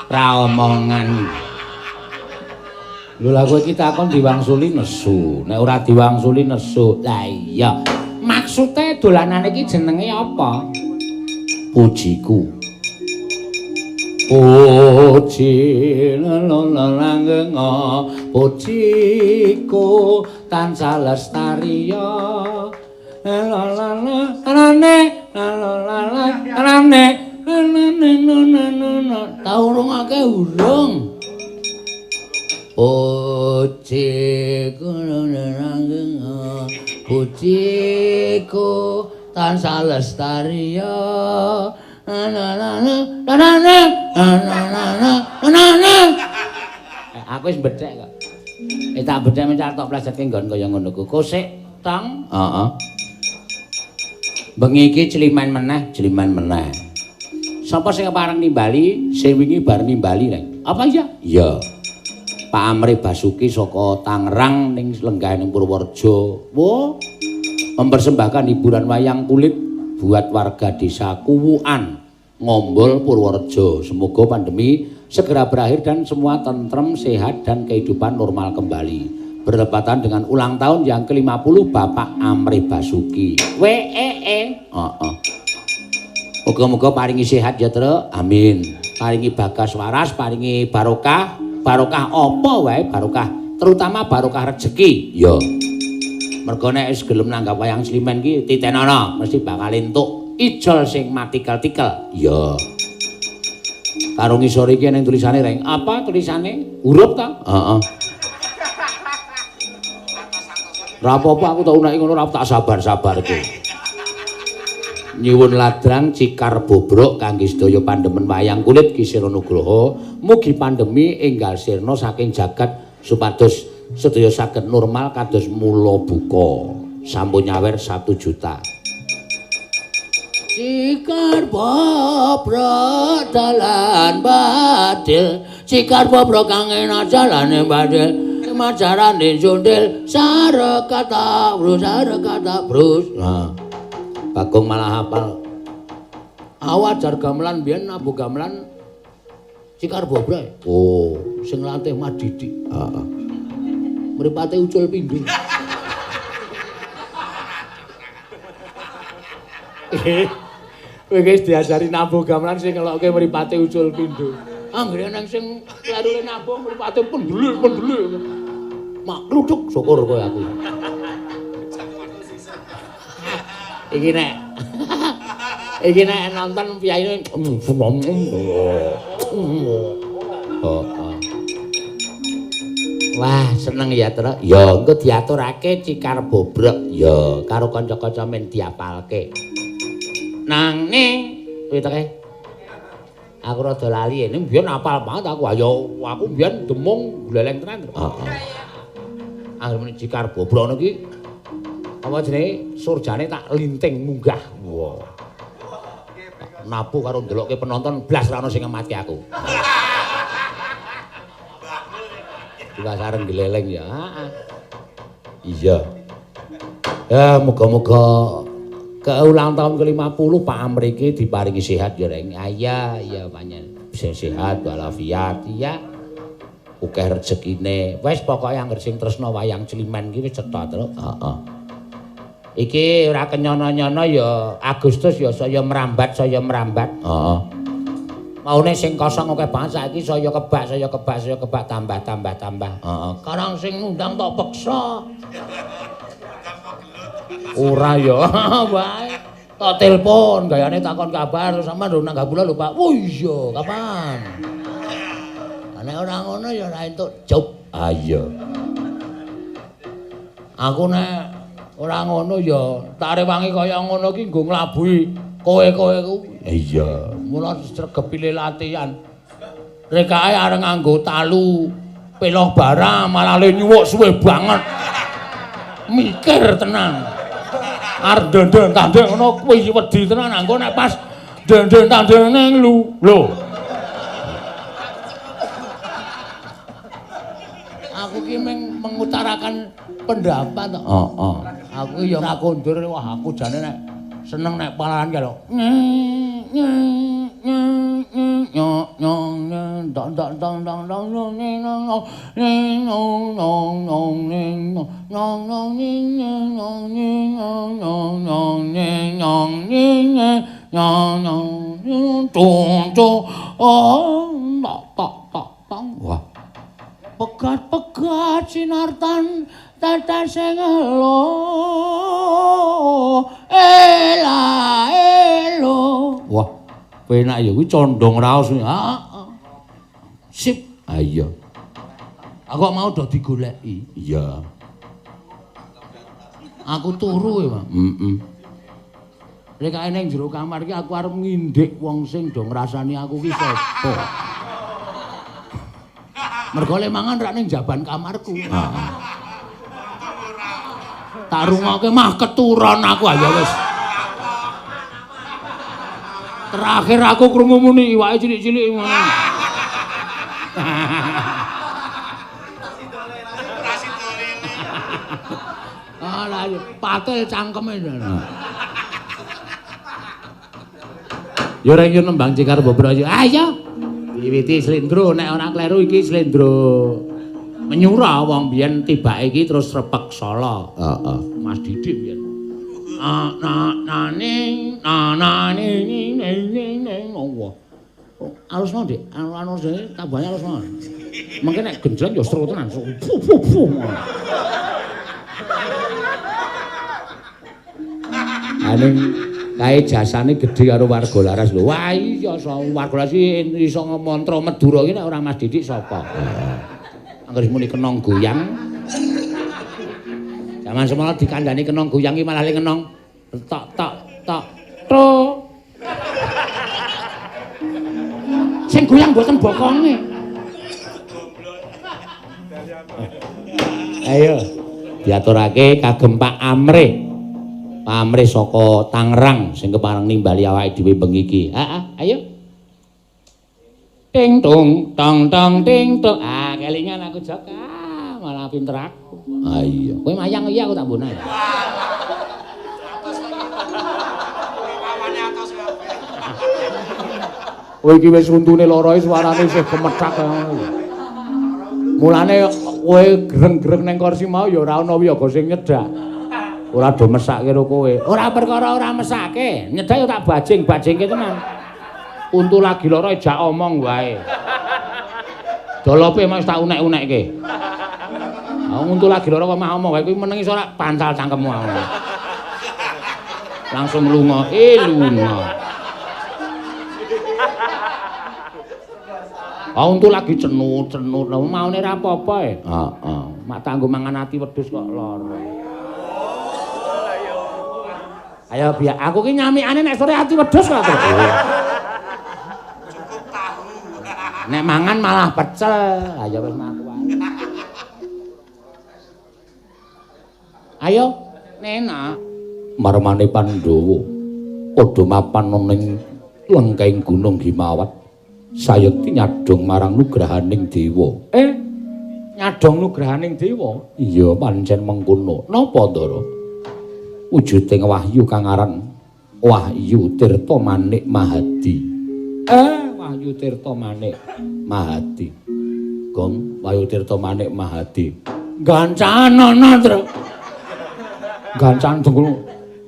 Ra omongan. Lho lah kowe iki takon diwangsuli nesu. Nek ora diwangsuli nesu. Lah iya. Maksude dolanane iki jenenge apa? Pujiku. Puji lololanggenga pujiku tansah lestariya. Lalala rane lalala rane nanana tau rungake urung. Pujiku lololanggenga pujiku tansah lestariya. Aku wis bedhek kok. Tak bedhek mencak tok plesetke nggon kaya ngono ku. Kosek tong. Heeh. Bengi iki climen meneh, climen meneh. Sapa sing kepareng nimbali? Sing wingi bar nimbali reng. Apa iya? Iya. Pak Amri Basuki saka Tangerang ning lenggah ning Purworejo. Wo mempersembahkan hiburan wayang kulit buat warga desa Kuwuan, Ngombol, Purworejo. Semoga pandemi segera berakhir dan semua tentrem, sehat, dan kehidupan normal kembali. Bertepatan dengan ulang tahun yang ke-50 Bapak Amri Basuki. WEE. Heeh. Muga-muga paringi sehat ya, Truk. Amin. Paringi bagas waras, paringi barokah. Barokah apa wae, barokah. Terutama barokah rejeki. Ya. Mergo nek wis gelem nanggap wayang slimen ki titenono mesti bakal entuk ijol sing matikel-tikel. Iya. Karo ngisor iki ning tulisane reng. Apa tulisane? Huruf ta? Heeh. Ora apa-apa aku tak uneki ngono ora tak sabar-sabarke. Nyuwun ladrang cikar bobrok kangge sedaya pandemen wayang kulit Ki Seno Nugroho. Mugi pandemi enggal sirna saking jagat supados sedaya saged normal kados mula buka. Sampun nyawer 1 juta. Cikar bobrok dalan badil, cikar bobrok kang enak jalane badil, majarane sundel sarek kata brus sarek kata brus. Nah, Bagong malah hafal. Awajar gamelan biyen nabuh gamelan cikar bobrok. Oh, sing latih Mas Didik. Heeh. Mripate ucul pindho. Kowe wis diajari nabuh gamelan sing ngelokke mripate ucul pindho. Anggere nang sing klerune nabuh mripate pendelik-pendelik. Mak kluthuk syukur kowe aku. Iki nek Iki nek nonton piyayine heeh. Wah, seneng ya, Tru. Ya, engko diaturake cikar bobrok. Ya, karo kanca-kanca men diapalke. Nang ning piye to kae? Aku rada lali ini mbiyen apal banget aku. Ayo, aku mbiyen demung gleleng tenan. Heeh. Anggere muni cikar bobrok ngono ki apa jenenge surjane tak linting munggah. Wah. Napu karo ndelokke penonton blas ra ono sing ngematke aku. Diwasareng gleleng ya. Heeh. Iya. Ya muga-muga ke ulang tahun ke-50 Pak Amri iki diparingi sehat ya Reng. Iya, iya panjen. Sehat walafiat iya. Akeh rezekine. Wis pokoke anggere sing tresna wayang Climen iki wis cetha, Truk. Heeh. Iki ora kenyono-nyono ya Agustus ya saya merambat, saya merambat. Heeh. Maune sing kosong akeh banget saiki saya kebak, saya kebak, saya kebak tambah tambah tambah. Heeh. Karang sing ngundang tok peksa. Ora ya, wae. Tok telepon, gayane takon kabar sampean lho nanggap kula lho Pak. Oh iya, kapan? Nek ora ngono ya ora entuk job. Ah iya. Aku nek ora ngono ya tak rewangi kaya ngono ki nggo nglabuhi kowe-kowe kuwi. Iya, mula sregepile latihan. Rekae areng nganggo talu peloh barang malah le nyuwuk suwe banget. Mikir tenan. Arep ndenden tandeng ngono kuwi wedi tenan anggo nek pas ndenden tandeng ning lu. Lho. Aku ki mengutarakan pendapat kok. Heeh. Aku ya ora kondur, wah aku jane nek seneng nek palaran ki lho. Wah. Pegat-pegat sinartan tetes sing elo ela elo. Wah, penak ya kuwi condong raos. Heeh. Sip. Ha iya. Aku kok mau do digoleki. Iya. Aku turu ya, Pak. Heeh. Nek kae ning jero kamar iki aku arep ngindik wong sing do ngrasani aku ki sapa. Mergo le mangan rak ning jaban kamarku. Heeh. Tak rungokke mah keturon aku ayo wis. Terakhir aku krungu muni iwake cilik-cilik ngono. Alah patil cangkeme. Ya reng yo nembang cikar bobro ayo. Ayo. Wiwiti slendro nek ora kleru iki slendro menyura wong biyen tibake iki terus repek Solo. Heeh. Mas Didik biyen. Na na na ning na na ning ning ning ning Allah. Alusno Dik, anu jenenge tambahane alusno. Mengke nek genjleng ya seru tenan. Fu fu fu. Aning kae jasane gedhe karo warga Laras lho. Wah iya warga Laras iki iso mantra Madura iki nek ora Mas Didik sapa? Anggere muni kenong goyang. Jaman semono dikandani kenong goyang iki malah le kenong tok tok tok to. Sing goyang mboten bokonge. Ayo diaturake kagem Pak Amrih. Pak Amrih saka Tangerang sing kepareng nimbali awake dhewe bengi iki. Heeh, ayo. Ting tung tong tong ting tung. Ah, kelingan aku Jok. Ah, malah pinter aku. Ah iya. Kowe mayang iya aku tak mbonah. Kowe iki wis untune lara suarane isih kemethak ngono. Mulane kowe greng-greng ning kursi mau ya ora ana wiyaga sing nyedak. Ora do mesake karo kowe. Ora perkara ora mesake, nyedak ya tak bajing-bajingke tenan. Untu lagi lara ejak omong wae. Dolope mas tak unek-unekke. Ah untu lagi lara kok mah omong wae kuwi meneng iso ora pancal cangkemmu. Langsung lunga, lunga. Ah untu lagi cenut-cenut. Lah maune ra apa-apa e. Heeh. Mak tanggo mangan ati wedhus kok lara. Ayo biar aku ki nyamikane nek sore ati wedhus kok. Cukup tahu. Nek mangan malah pecel. Ayo wis ngaku wae. Ayo, Nena. Marmane Pandhawa padha mapan ning lengkeng Gunung Himawat. Sayekti nyadhong marang nugrahaning dewa. Nyadhong nugrahaning dewa? Iya, pancen mengkono. Napa, Ndara? Wujuding wahyu kang aran Wahyu Tirta Manik Mahadi. Wahyu Tirta Manik Mahadi. Gong, Wahyu Tirta Manik Mahadi. Gancanana, Tru. Gancan dengkul.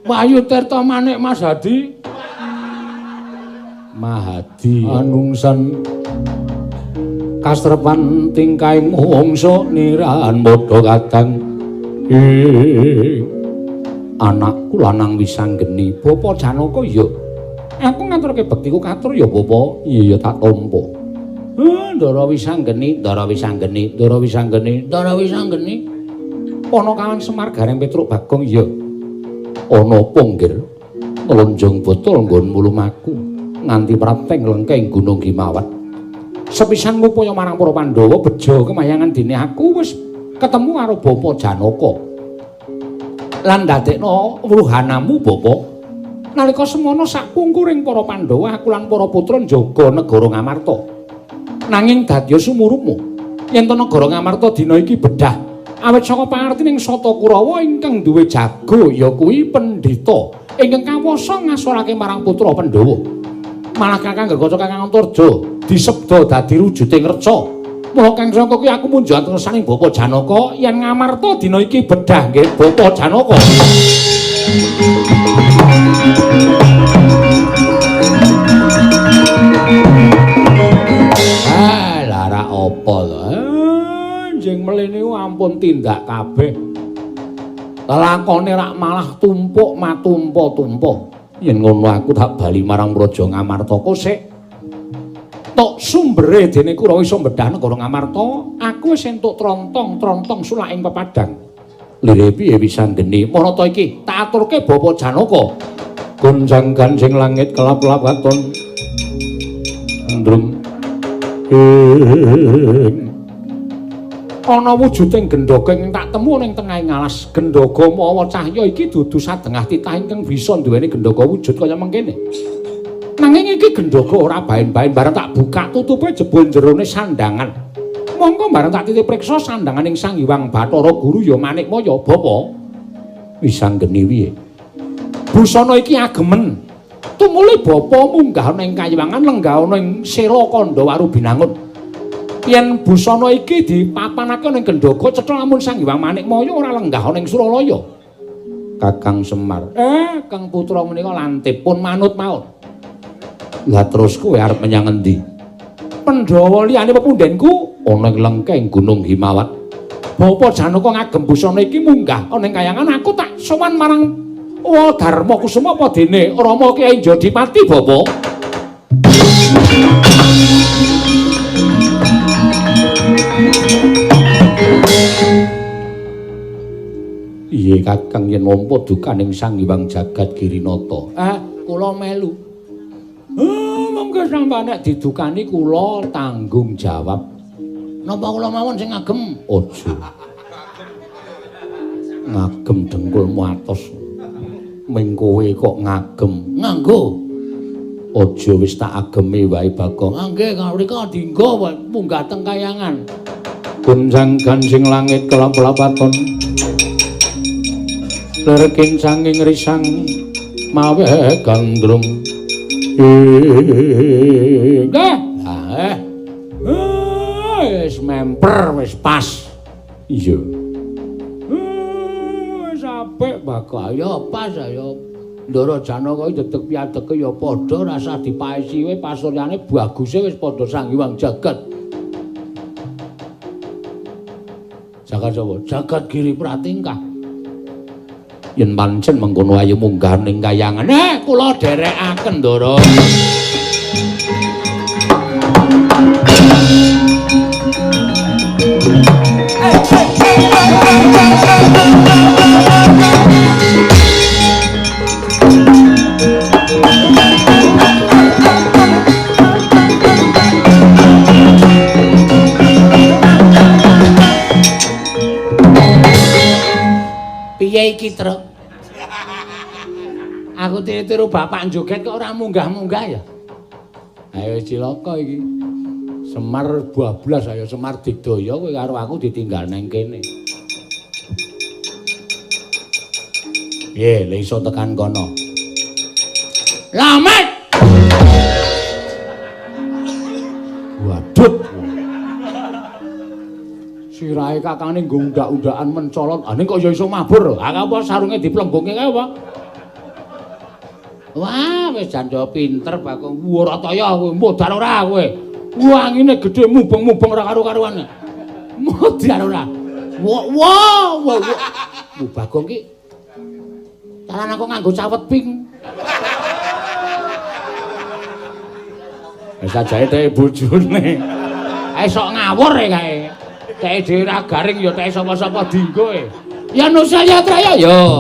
Wahyu Tirta Manik Mas Hadi. Mahadi anungsan kasrepan tingkahing wangsa niran padha kadang. Anakku lanang Wisanggeni, Bapa Janaka ya. Aku ngaturke bektiku katur ya, Bapa. Iya tak tampa. Ndara Wisanggeni, Ndara Wisanggeni, Ndara Wisanggeni, Ndara Wisanggeni. Ponokawan Semar Gareng Petruk Bagong ya. Ana apa nggir? Nglonjong botol nggon mulumaku nganti prapteng lengkeng Gunung Himawat. Sepisan ngupaya marang para Pandhawa bejo kemayangan dene aku wis ketemu karo Bapa Janaka. Lan ndadekno wruhanamu Bapa. Nalika semono sakpungkuring para Pandhawa aku lan para putra njaga negara Ngamarta. Nanging dadya sumurupmu yen to negara Ngamarta dina iki bedah awit saka pangertining Sata Kurawa ingkang duwe jago ya kuwi pendhita ingkang kawasa ngasorake marang putra Pandhawa. Malah Kakang Gagoca Kakang Antarja disebda dadi wujuding reca. Mula kang sangka kuwi aku munjuk atursaning Bapa Janaka yen Ngamarta dina iki bedah nggih Bapa Janaka. Ah, lara apa lho? Njing mlene ampun tindak kabeh. Lakone rak malah tumpuk matumpa-tumpa. Yen ngono aku tak bali marang Praja Ngamartaka sik. Tok sumbere dene Kurawa iso mbedah negara Ngamarta, aku wis entuk trontong-trontong sulaking pepadang. Lire piye Wisanggeni? Marata iki tak aturke Bapa Janaka. Gonjang ganjing langit kelap-kelap katon. Ndrum. Ana wujuding gendhaga ingkang tak temu ning tengahing alas. Gendhaga mawa cahya iki dudu sadengah titah ingkang bisa duweni gendhaga wujud kaya mengkene. Nanging iki gendhaga ora baen-baen, bareng tak buka tutupe jebul jerone sandangan. Monggo bareng tak titip priksa sandangan ing Sang Hyang Bathara Guru ya Manikmaya, Bapa. Wisanggeni piye? Busana iki agemen. Tumuli bapa munggah ana ing kayiwangan lenggah ana ing Sela Kandha Warubinangun. Yen busana iki dipapanake ana ing gendhaga cetha lamun Sang Hyang Manikmaya ora lenggah ana ing Suralaya. Kakang Semar. Kang putra menika lantip pun manut mawon. Lah terus kowe arep menyang endi? Pandhawa liyane pepundhenku ana ing lengkeng Gunung Himawat. Bapa Janaka ngagem busana iki munggah ana ing kayangan, aku tak sowan marang Dharma Kusuma apa dene Rama Kyai Jodipati, Bapa. Iye Kakang yen nampa dukaning Sang Hyang Jagat Girinata. Kula melu. Monggo sampeyan nek didukani kula tanggung jawab. Napa kula mawon sing ngagem? Aja. Ngagem dengkulmu atos. Ming kowe kok ngagem. Nganggo. Aja wis tak agemi wae Bagong. Nggih, mriko dinggo munggah teng kayangan. Gonjang ganjing langit kelap-kelapaton. Lerkin sanging risang mawe gandrung. Wis memper wis pas. Iya. Wis apik Bagong. Ya pas ya. Ndara Janaka iki dedeg piadege ya padha rasah dipaesi wae pasuryane baguse wis padha Sang Hyang Jagat. Jagat sapa? Jagat Giri Pratingkah. Yen pancen mengkono ayo munggah ning kayangan. Kula dherekaken, Ndara. Piye iki, Truk? Aku tiru-tiru bapak joget kok ora munggah-munggah ya. Ayo cilaka iki. Semar bablas ayo Semar digdaya kowe karo aku ditinggal nang kene. Piye le iso tekan kono? Lamet. Waduh. Sirahe kakane nggo undak-undakan mencolot. Ah ning kok ya iso mabur. Ah apa sarunge diplenggungke kae apa? Wah, wis jan yo pinter Bagong. Ora toya kowe, modar ora kowe. Wangine gedhe mubeng-mubeng ora karo-karuan. Modar ora. Wah, wah, wah. Bagong ki carane kok nganggo cawet pink. Wis ajae teke bojone. Ae sok ngawur e kae. Teke dhewe ra garing ya teke sapa-sapa dinggo e. Ya Nusa Yatraya ya.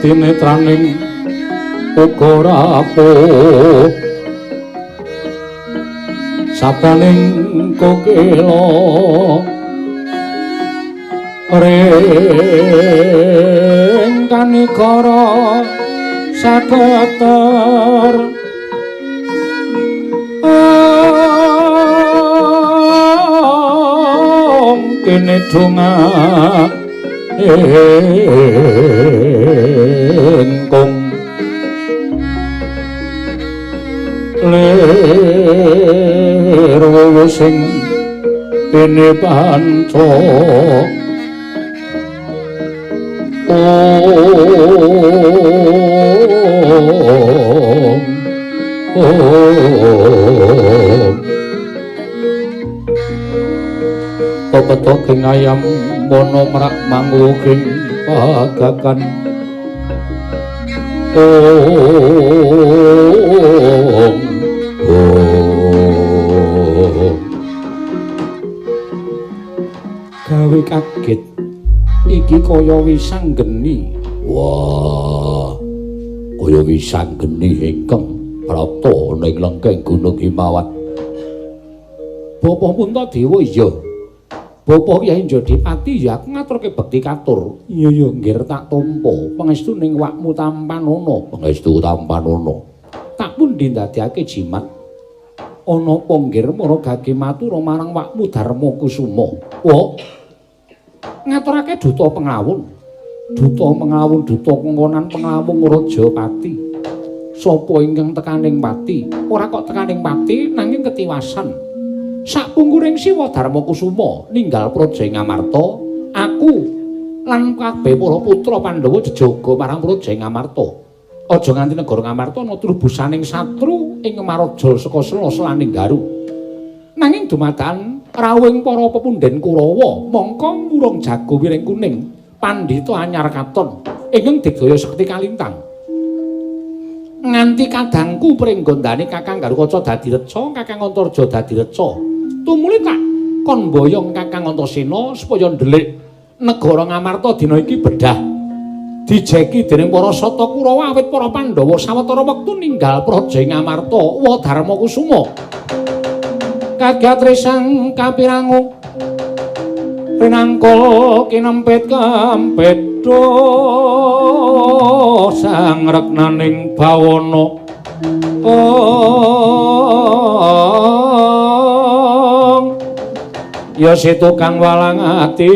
Katinetraning uga rapuh sabaning kokila ring kanikara saketer kene dongak engkong lir wewe sing kene panca om pepeto king ayam mono merak mangu king pagakan om om gawe kaget iki kaya wisang geni. Wah, kaya wisang geni ingkang prapta ning lengkeng Gunung Himawan. Bapa Puntadewa iya. Bapa Kyai Jodipati ya aku ngaturke bekti katur. Iya ya nggir tak tampa pangestu ning wakmu tampanana. Pangestu tampanana. Tak pundi ndadekake jimat. Ana apa nggir mara gage matur marang wakmu Darma Kusuma. Wah. Ngaturake duta pengawun. Duta pengawun, duta kongkonan pengawung Rajapati. Sapa ingkang tekaning pati? Ora kok tekaning pati nanging ketiwasan. Sapungkuring Siwa Darma Kusuma ninggal Praja Ngamarta, aku lan kabeh para putra Pandhawa jejaga marang Praja Ngamarta. Aja nganti negara Ngamarta ana trubusaning satru ing Maraja saka sela-selaning Garu. Nanging dumadakan rawuhing para pepundhen Kurawa mongko murung jago wiring kuning pandhita anyar katon ingkang digdaya sekti kalintang. Nganti kadangku pringgondane Kakang Garukaca dadi reca, Kakang Antarja dadi reca. Tumuli tak kon boyong Kakang Antasena supaya ndelik negara Ngamarta dina iki bedah dijeki dening para Sata Kurawa awit para Pandhawa sawetara wektu ninggal Praja Ngamarta. Wa Darma Kusuma kagat resang kapirangu rinangkul kinempit kempit sang reknaning bawana ya si tukang walang ati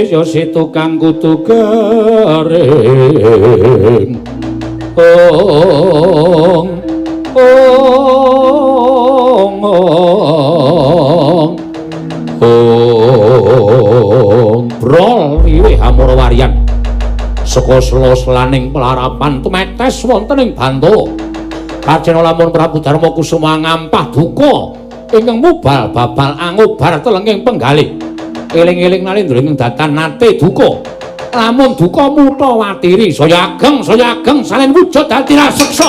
ya si tukang kudu garing ong ong ong ong brol riwih amara warian saka sela-selaning pelarapan tumetes wonten ing Bantala. Kacena lamun Prabu Darma Kusuma ngampah duka ingkang mubal babal angobar telenging penggalih. Eling-eling nalindra ingkang datan nate duka. Lamun duka mutha watiri saya ageng salin wujud dadi raseksa.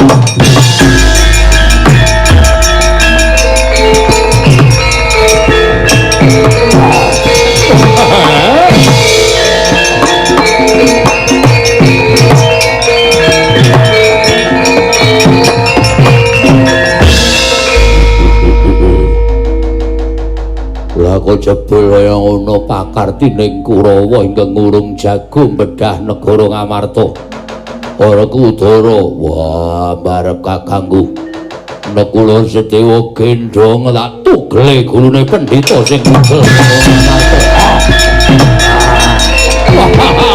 Lah kok jebul kaya ngono pakartining Kurawa ingkang ngurung jago bedah negara Ngamarta. Werkudara, wah barep kakangku. Nekula Sedewa gendhong tak tugele gulune pendhita sing ngugel Ngamarta.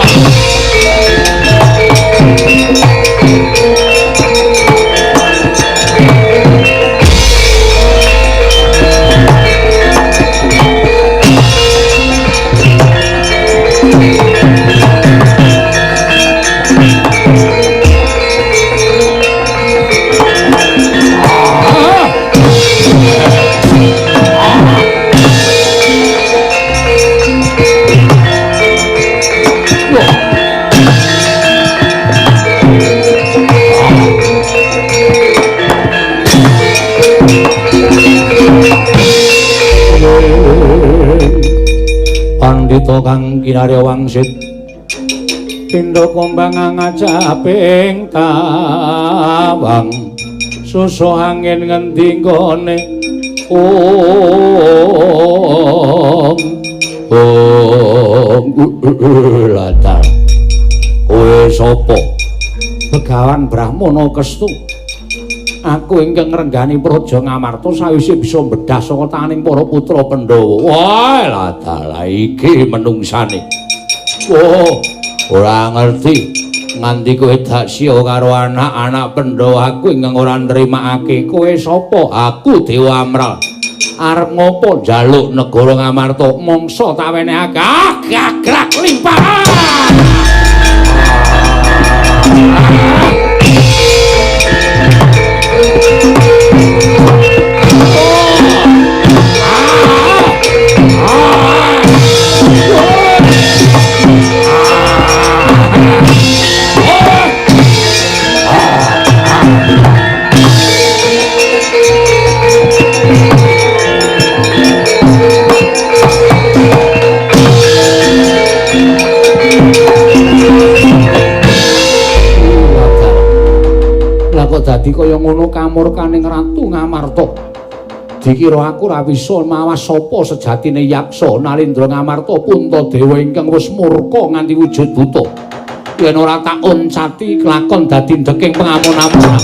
Pandhita kang kinarya wangsit pindha kombang ngajaping tawang susuh angin ngendi nggone om om latar. Kowe sapa? Begawan Brahmana Kestu. Aku ingkang ngrenggani Praja Ngamarta sawise bisa bedah saka tanganing para putra Pandhawa. Wah, ladalah iki menungsane. Oh, ora ngerti nganti kowe dak siya karo anak-anak Pandhawa aku ingkang ora nrimakake. Kowe sapa? Aku Dewa Amral. Arep ngopo njaluk negara Ngamarta? Mongso tak wenehake. Ah, gagrak limpah. Lah kok dadi kaya ngono kamurkaning Ratu Ngamarta. Dikira aku ora bisa mawas sapa sejatine yaksa Nalindra Ngamarta Puntadewa ingkang wis murka nganti wujud buta. Yen ora tak oncati kelakon dadi ndeking pengamun-amun.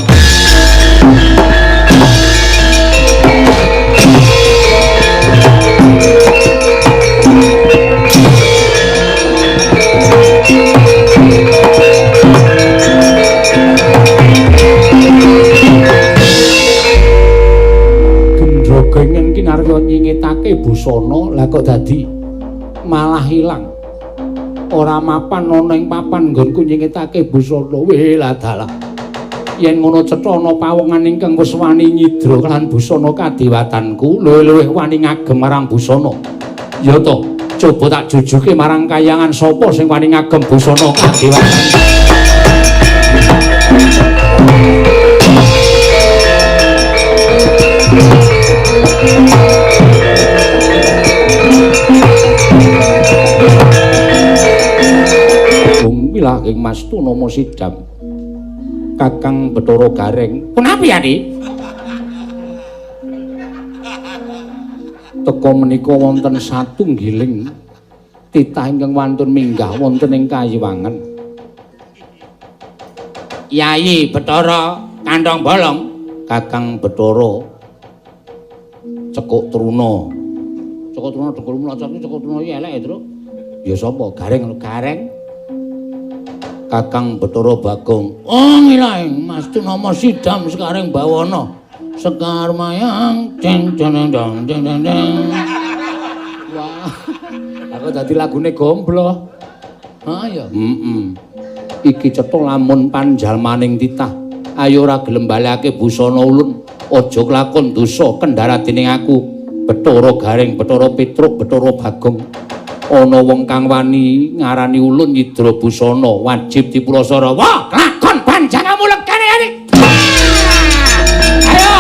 Gendrogengen kinarya nyingitake busana, lah kok dadi malah ilang. Ora mapan ana ing papan nggonku nyingitake busana. Weh ladalah. Yen ngono cetha ana pawongan ingkang wis wani nyidra lan busana kadewatanku, luwih-luwih wani ngagem marang busana. Ya to, coba tak jujuke marang kayangan sapa sing wani ngagem busana kadewatan. Bumi lahing Mas Tunama Sidam Kakang Bathara Gareng. Punapi ya, Dik? Teka menika wonten satunggiling titah ingkang wantun minggah wonten ing kayiwangan. Yayi Bathara Kantong Bolong, Kakang Bathara Cekuk Truna. Cekuk Truna dengkul mlocot Cekuk Truna iki elek, Truk. Ya sapa? Gareng Gareng. Kakang Bathara Bagong. Oh ngilang Mas Tunama Sidam sekarang bawana. Sekar mayang deng deng deng deng deng. Wah. Aku dadi lagune gombloh. Ha ya. Heeh. Iki cetha lamun panjalmaning titah. Ayo ora gelem balekake busana ulun. Aja kelakon dosa kendhara dening aku. Bathara Gareng, Bathara Petruk, Bathara Bagong. Ana wong kang wani ngarani ulun nyidra busana wajib dipulasara. Wah, lakon panjangamu lekane iki. Ayo,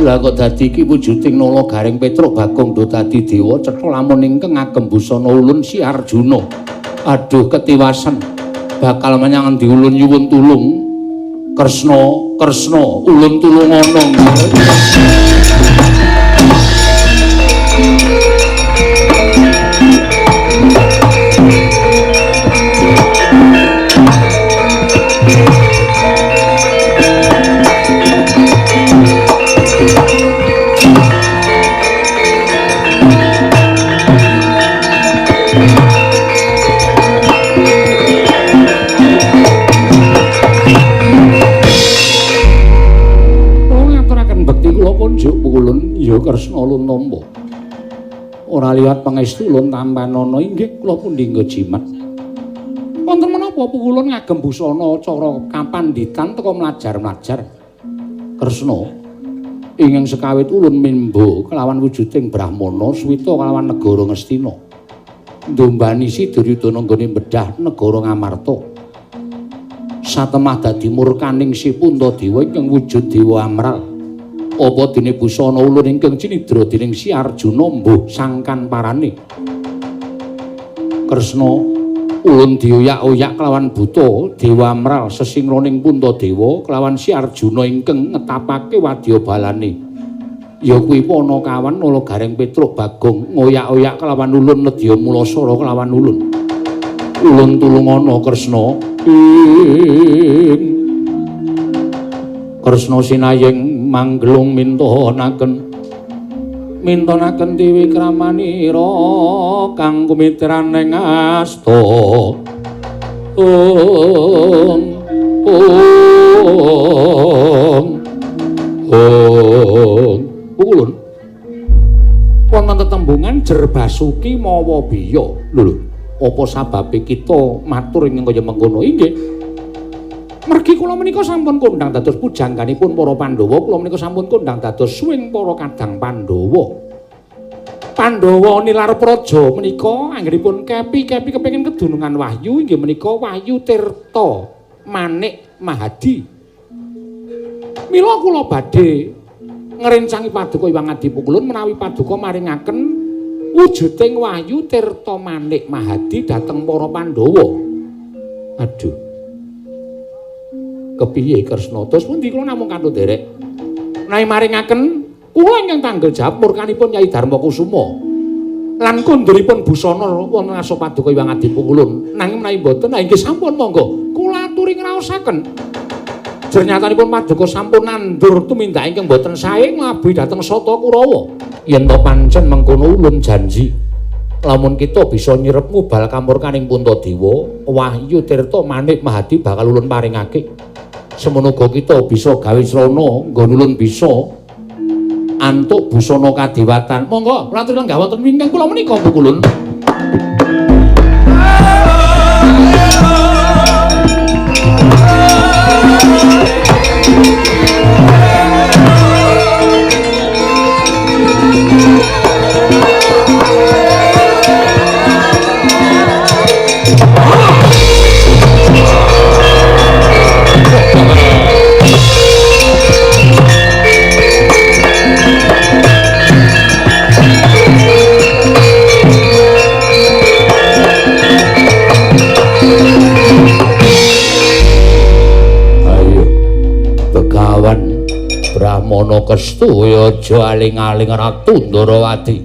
lah kok dadi iki wujuding Nala Gareng Petruk Bagong do dadi dewa cetha lamun ingkang ngagem busana ulun si Arjuna. Aduh ketiwasan bakal menyang endi ulun nyuwun tulung. Kresna, Kresna, ulun tulungana. Ya Kresna ulun nampa. Ora liwat pangestu ulun tampanana inggih kula pundi nggo jimat. Wonten menapa pukulun ngagem busana cara kapanditan teka mlajar-mlajar. Kresna ingkang sekawit ulun mimba kelawan wujuding Brahmana suwita kelawan negara Ngastina. Ndombani si Duryudana nggone bedah negara Ngamarta. Satemah dadi murkaning si Puntadewa ingkang wujud dewa amral. Apa dene busana ulun ingkang cinidra dening si Arjuna mbuh sangkan parane. Kresna ulun dioyak-oyak kelawan buta dewa amral sesingroning Puntadewa kelawan si Arjuna ingkang ngetapake wadya balane. Ya kuwi Panakawan Nala Gareng Petruk Bagong ngoyak-oyak kelawan ulun nedya mulasara kelawan ulun. Ulun tulungana Kresna. Ing Kresna sinayeng manggelung mintonaken mintonaken tiwikramanira kang kumitran ing asta. Om om om ulun wonten tetembungan Jerbasuki mawa biya. Lho lho, apa sababe kita matur ing kaya mengkono? Inggih. Mergi kula menika sampun kondhang dados pujangganipun para Pandhawa, kula menika sampun kondhang dados suwing para kadang Pandhawa. Pandhawa nilar praja menika anggenipun kepi-kepi kepengin kedunungan wahyu inggih menika Wahyu Tirta Manik Mahadi. Mila kula badhe ngrencangi paduka Hyang Adi Pukulun menawi paduka maringaken wujuding Wahyu Tirta Manik Mahadi dhateng para Pandhawa. Aduh. Kepiye Kresna? Terus pundi kula namung kantun nderek. Menawi maringaken kula ingkang tanggel jawab murkanipun Kyai Darma Kusuma lan konduripun busana wonten ngarsa paduka Hyang Adi Pukulun. Nanging menawi mboten, inggih sampun monggo kula aturi ngraosaken. Jernyatanipun paduka sampun nandur tumindak ingkang mboten sae nglabuhi dhateng Sata Kurawa. Yen to pancen mengkono ulun janji lamun kita bisa nyirep ngubal kamurkaning Puntadewa, Wahyu Tirta Manik Mahadi bakal ulun paringake. Semono uga kita bisa gawe srana nggon ulun bisa antuk busana kadewatan. Monggo kula aturi lenggah wonten wingking kula menika pukulun. Brahmana Kestu aja aling-aling Ratu Ndorowati.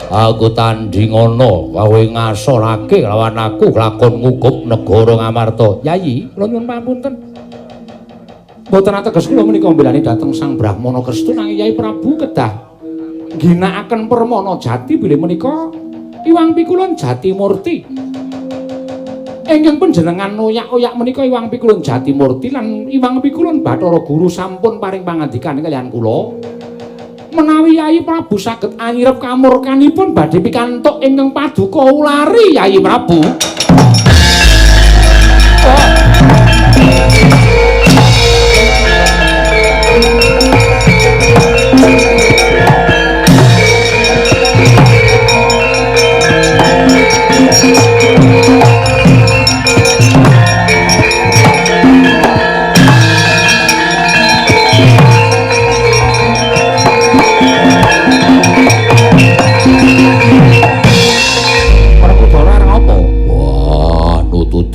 Aku tandingana kowe ngasorake lawan aku lakon ngukup negara Ngamarta. Yayi, kula nyuwun pamunten. Mboten ateges kula menika mbelani dhateng Sang Brahmana Kestu nanging Yai Prabu kedah ngginakaken permana jati bilih menika Iwang Pikulun Jatimurti. Ingkang panjenengan oyak-oyak menika Iwang Pikulun Jatimurti lan Iwang Pikulun Bathara Guru sampun paring pangandikan kaliyan kula. Menawi Yayi Prabu saged anyirep kamurkanipun badhe pikantuk ingkang paduka ulari Yayi Prabu.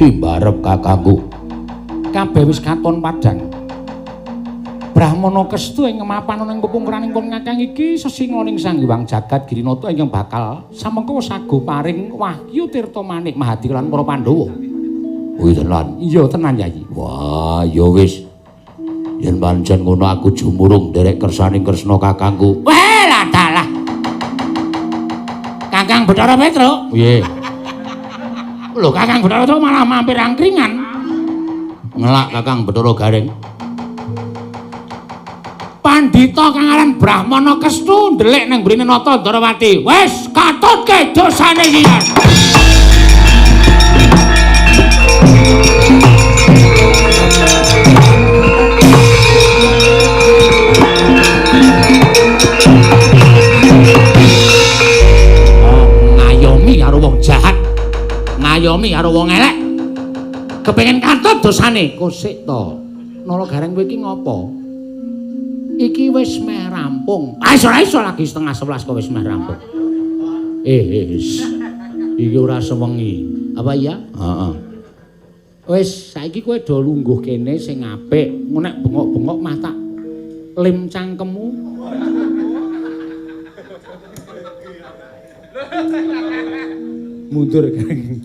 Timbarep kakangku. Kabeh wis katon padhang. Brahmana Kestu ing mapan ana ing pepungkuraning pun kakang iki sesinga ning Sang Hyang Jagat Girinata ingkang bakal samengko sago paring wahyu tirta manik Mahadi lan para Pandhawa. Kuwi tenan. Iya tenan Yayi. Wah, ya wis. Yen pancen ngono aku jumurung nderek kersaning Kresna kakangku. Wah, lah dalah. Kakang Bathara Petruk. Piye? Lho, Kakang Bathara Petruk malah mampir angkringan. Ngelak Kakang Bathara Gareng. Pandhita kang aran Brahmana Kestu ndelik nang mrene Nata Ndarawati. Wis katutke dosane iki. Ngayomi karo wong jahat. Ngayomi karo wong elek. Kepengin katut dosane. Kosik to. Nala Gareng kowe iki ngopo? Iki wis meh rampung. Ah iso ora iso lagi 10:30 kok wis meh rampung. Iki ora sewengi. Apa iya? Heeh. Wis saiki kowe do lungguh kene sing apik. Nek bengok-bengok mah tak lem cangkemmu. Mundur Gareng.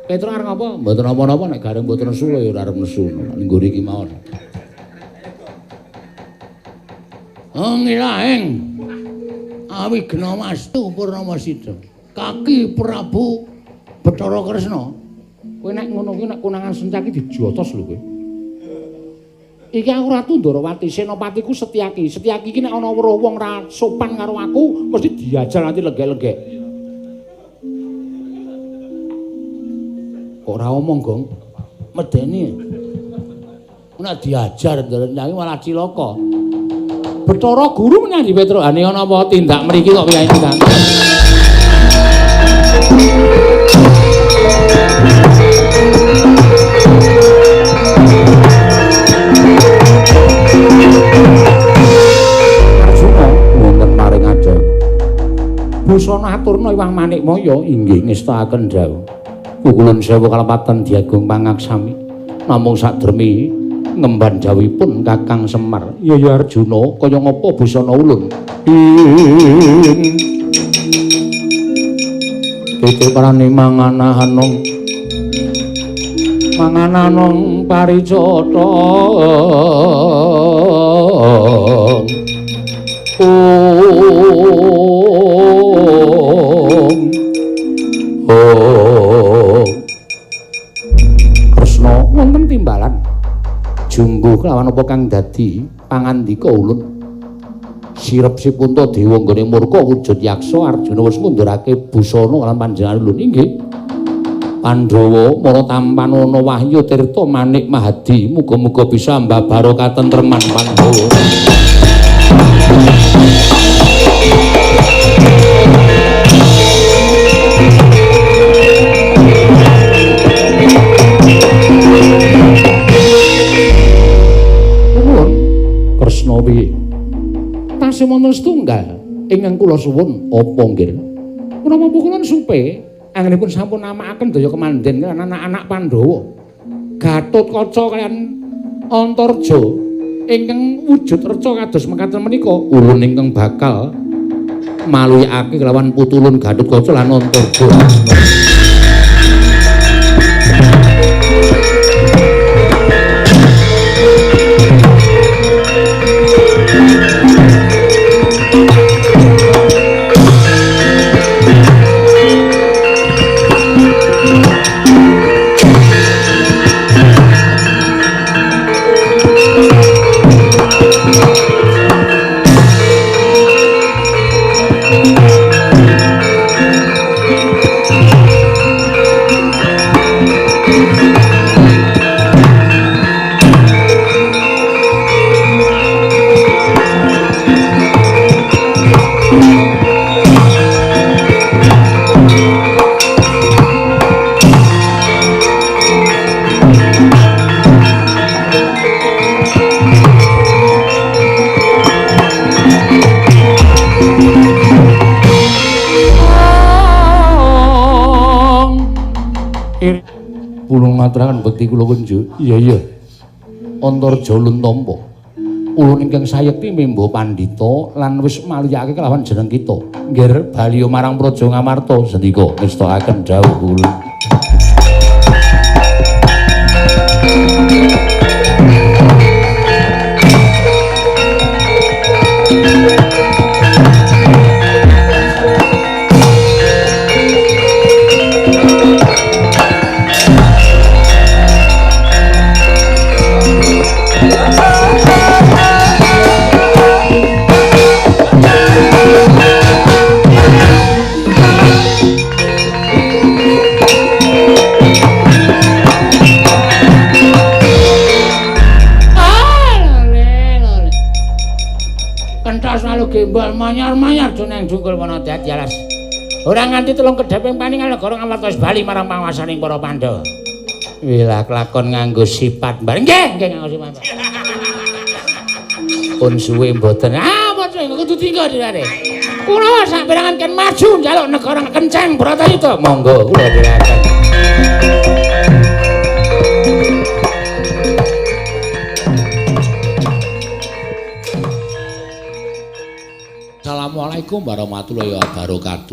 Petruk arep ngapa? Mboten napa-napa nek Gareng mboten nesu ya ora arep nesu. Ning ngguri iki mawon. Ngilaeng Awigna Wastu Purnama Sida. Kaki Prabu Bathara Kresna. Kowe nek ngono kuwi nek konangan sencak iki dijotos lho kowe. Iki aku Ratu Ndarawati, senopatiku Setyaki. Setyaki iki nek ana weruh wong ra sopan karo aku mesti diajar nanti lenggek-lenggek. Kok ora omong, Gong? Medeni. Nek diajar ndelok malah cilaka. Bathara Guru menyang ndi Petruk? Ane ana apa tindak mriki kok piye iki, Kang? Arjuna wonten maring aja. Busana aturna Iwang Manikmaya inggih ngestakaken dawuh. Pukulun sewu kalepatan diagung pangaksami. Namung sakdermi ngemban jawipun Kakang Semar. Ya ya Arjuna, kaya ngapa busana ulun? Titi prani manganahanong mangananong paricata. Om Om Kresna wonten timbalan jumbuh kelawan apa kang dadi pangandika ulun. Sirep si Puntadewa nggone murka wujud yaksa Arjuna wis ngundurake busana lan panjenengan ulun inggih. Pandhawa mara tampanana wahyu tirta manik mahadi muga-muga bisa mbabaro katentreman Pandhawa. Kresna piye? Tasih wonten setunggal ingkang kula suwun apa nggih? Menapa pukulun supe anggenipun sampun namakaken daya kemanden lan anak-anak Pandhawa. Gatotkaca kaliyan Antarja ingkang wujud reca kados mekaten menika ulun ingkang bakal maluyakake kelawan putulun Gatotkaca lan Antarja. Ngaturaken bekti kula kunjuk. Iya iya. Antarja ulun tampa. Ulun ingkang sayekti memba pandhita lan wis maluyake kelawan jeneng kita. Nggih baliya marang Praja Ngamarta sendika ngestakaken dawuh ulun. Gembal manyar-manyar duneng dungkul wana dadi alas. Ora nganti telung kedheping paningal negara Ngamarta wis bali marang panguwasaning para Pandhawa. Wilah kelakon nganggo sifat bareng. Nggih, nggih nganggo sifat. Pun suwe mboten. Ah, padha kudu tinggo dirane. Kula saperangan ken maju njaluk negara kenceng Bratayuda. Monggo kula dherekaken. Assalamualaikum warahmatullahi wabarakatuh.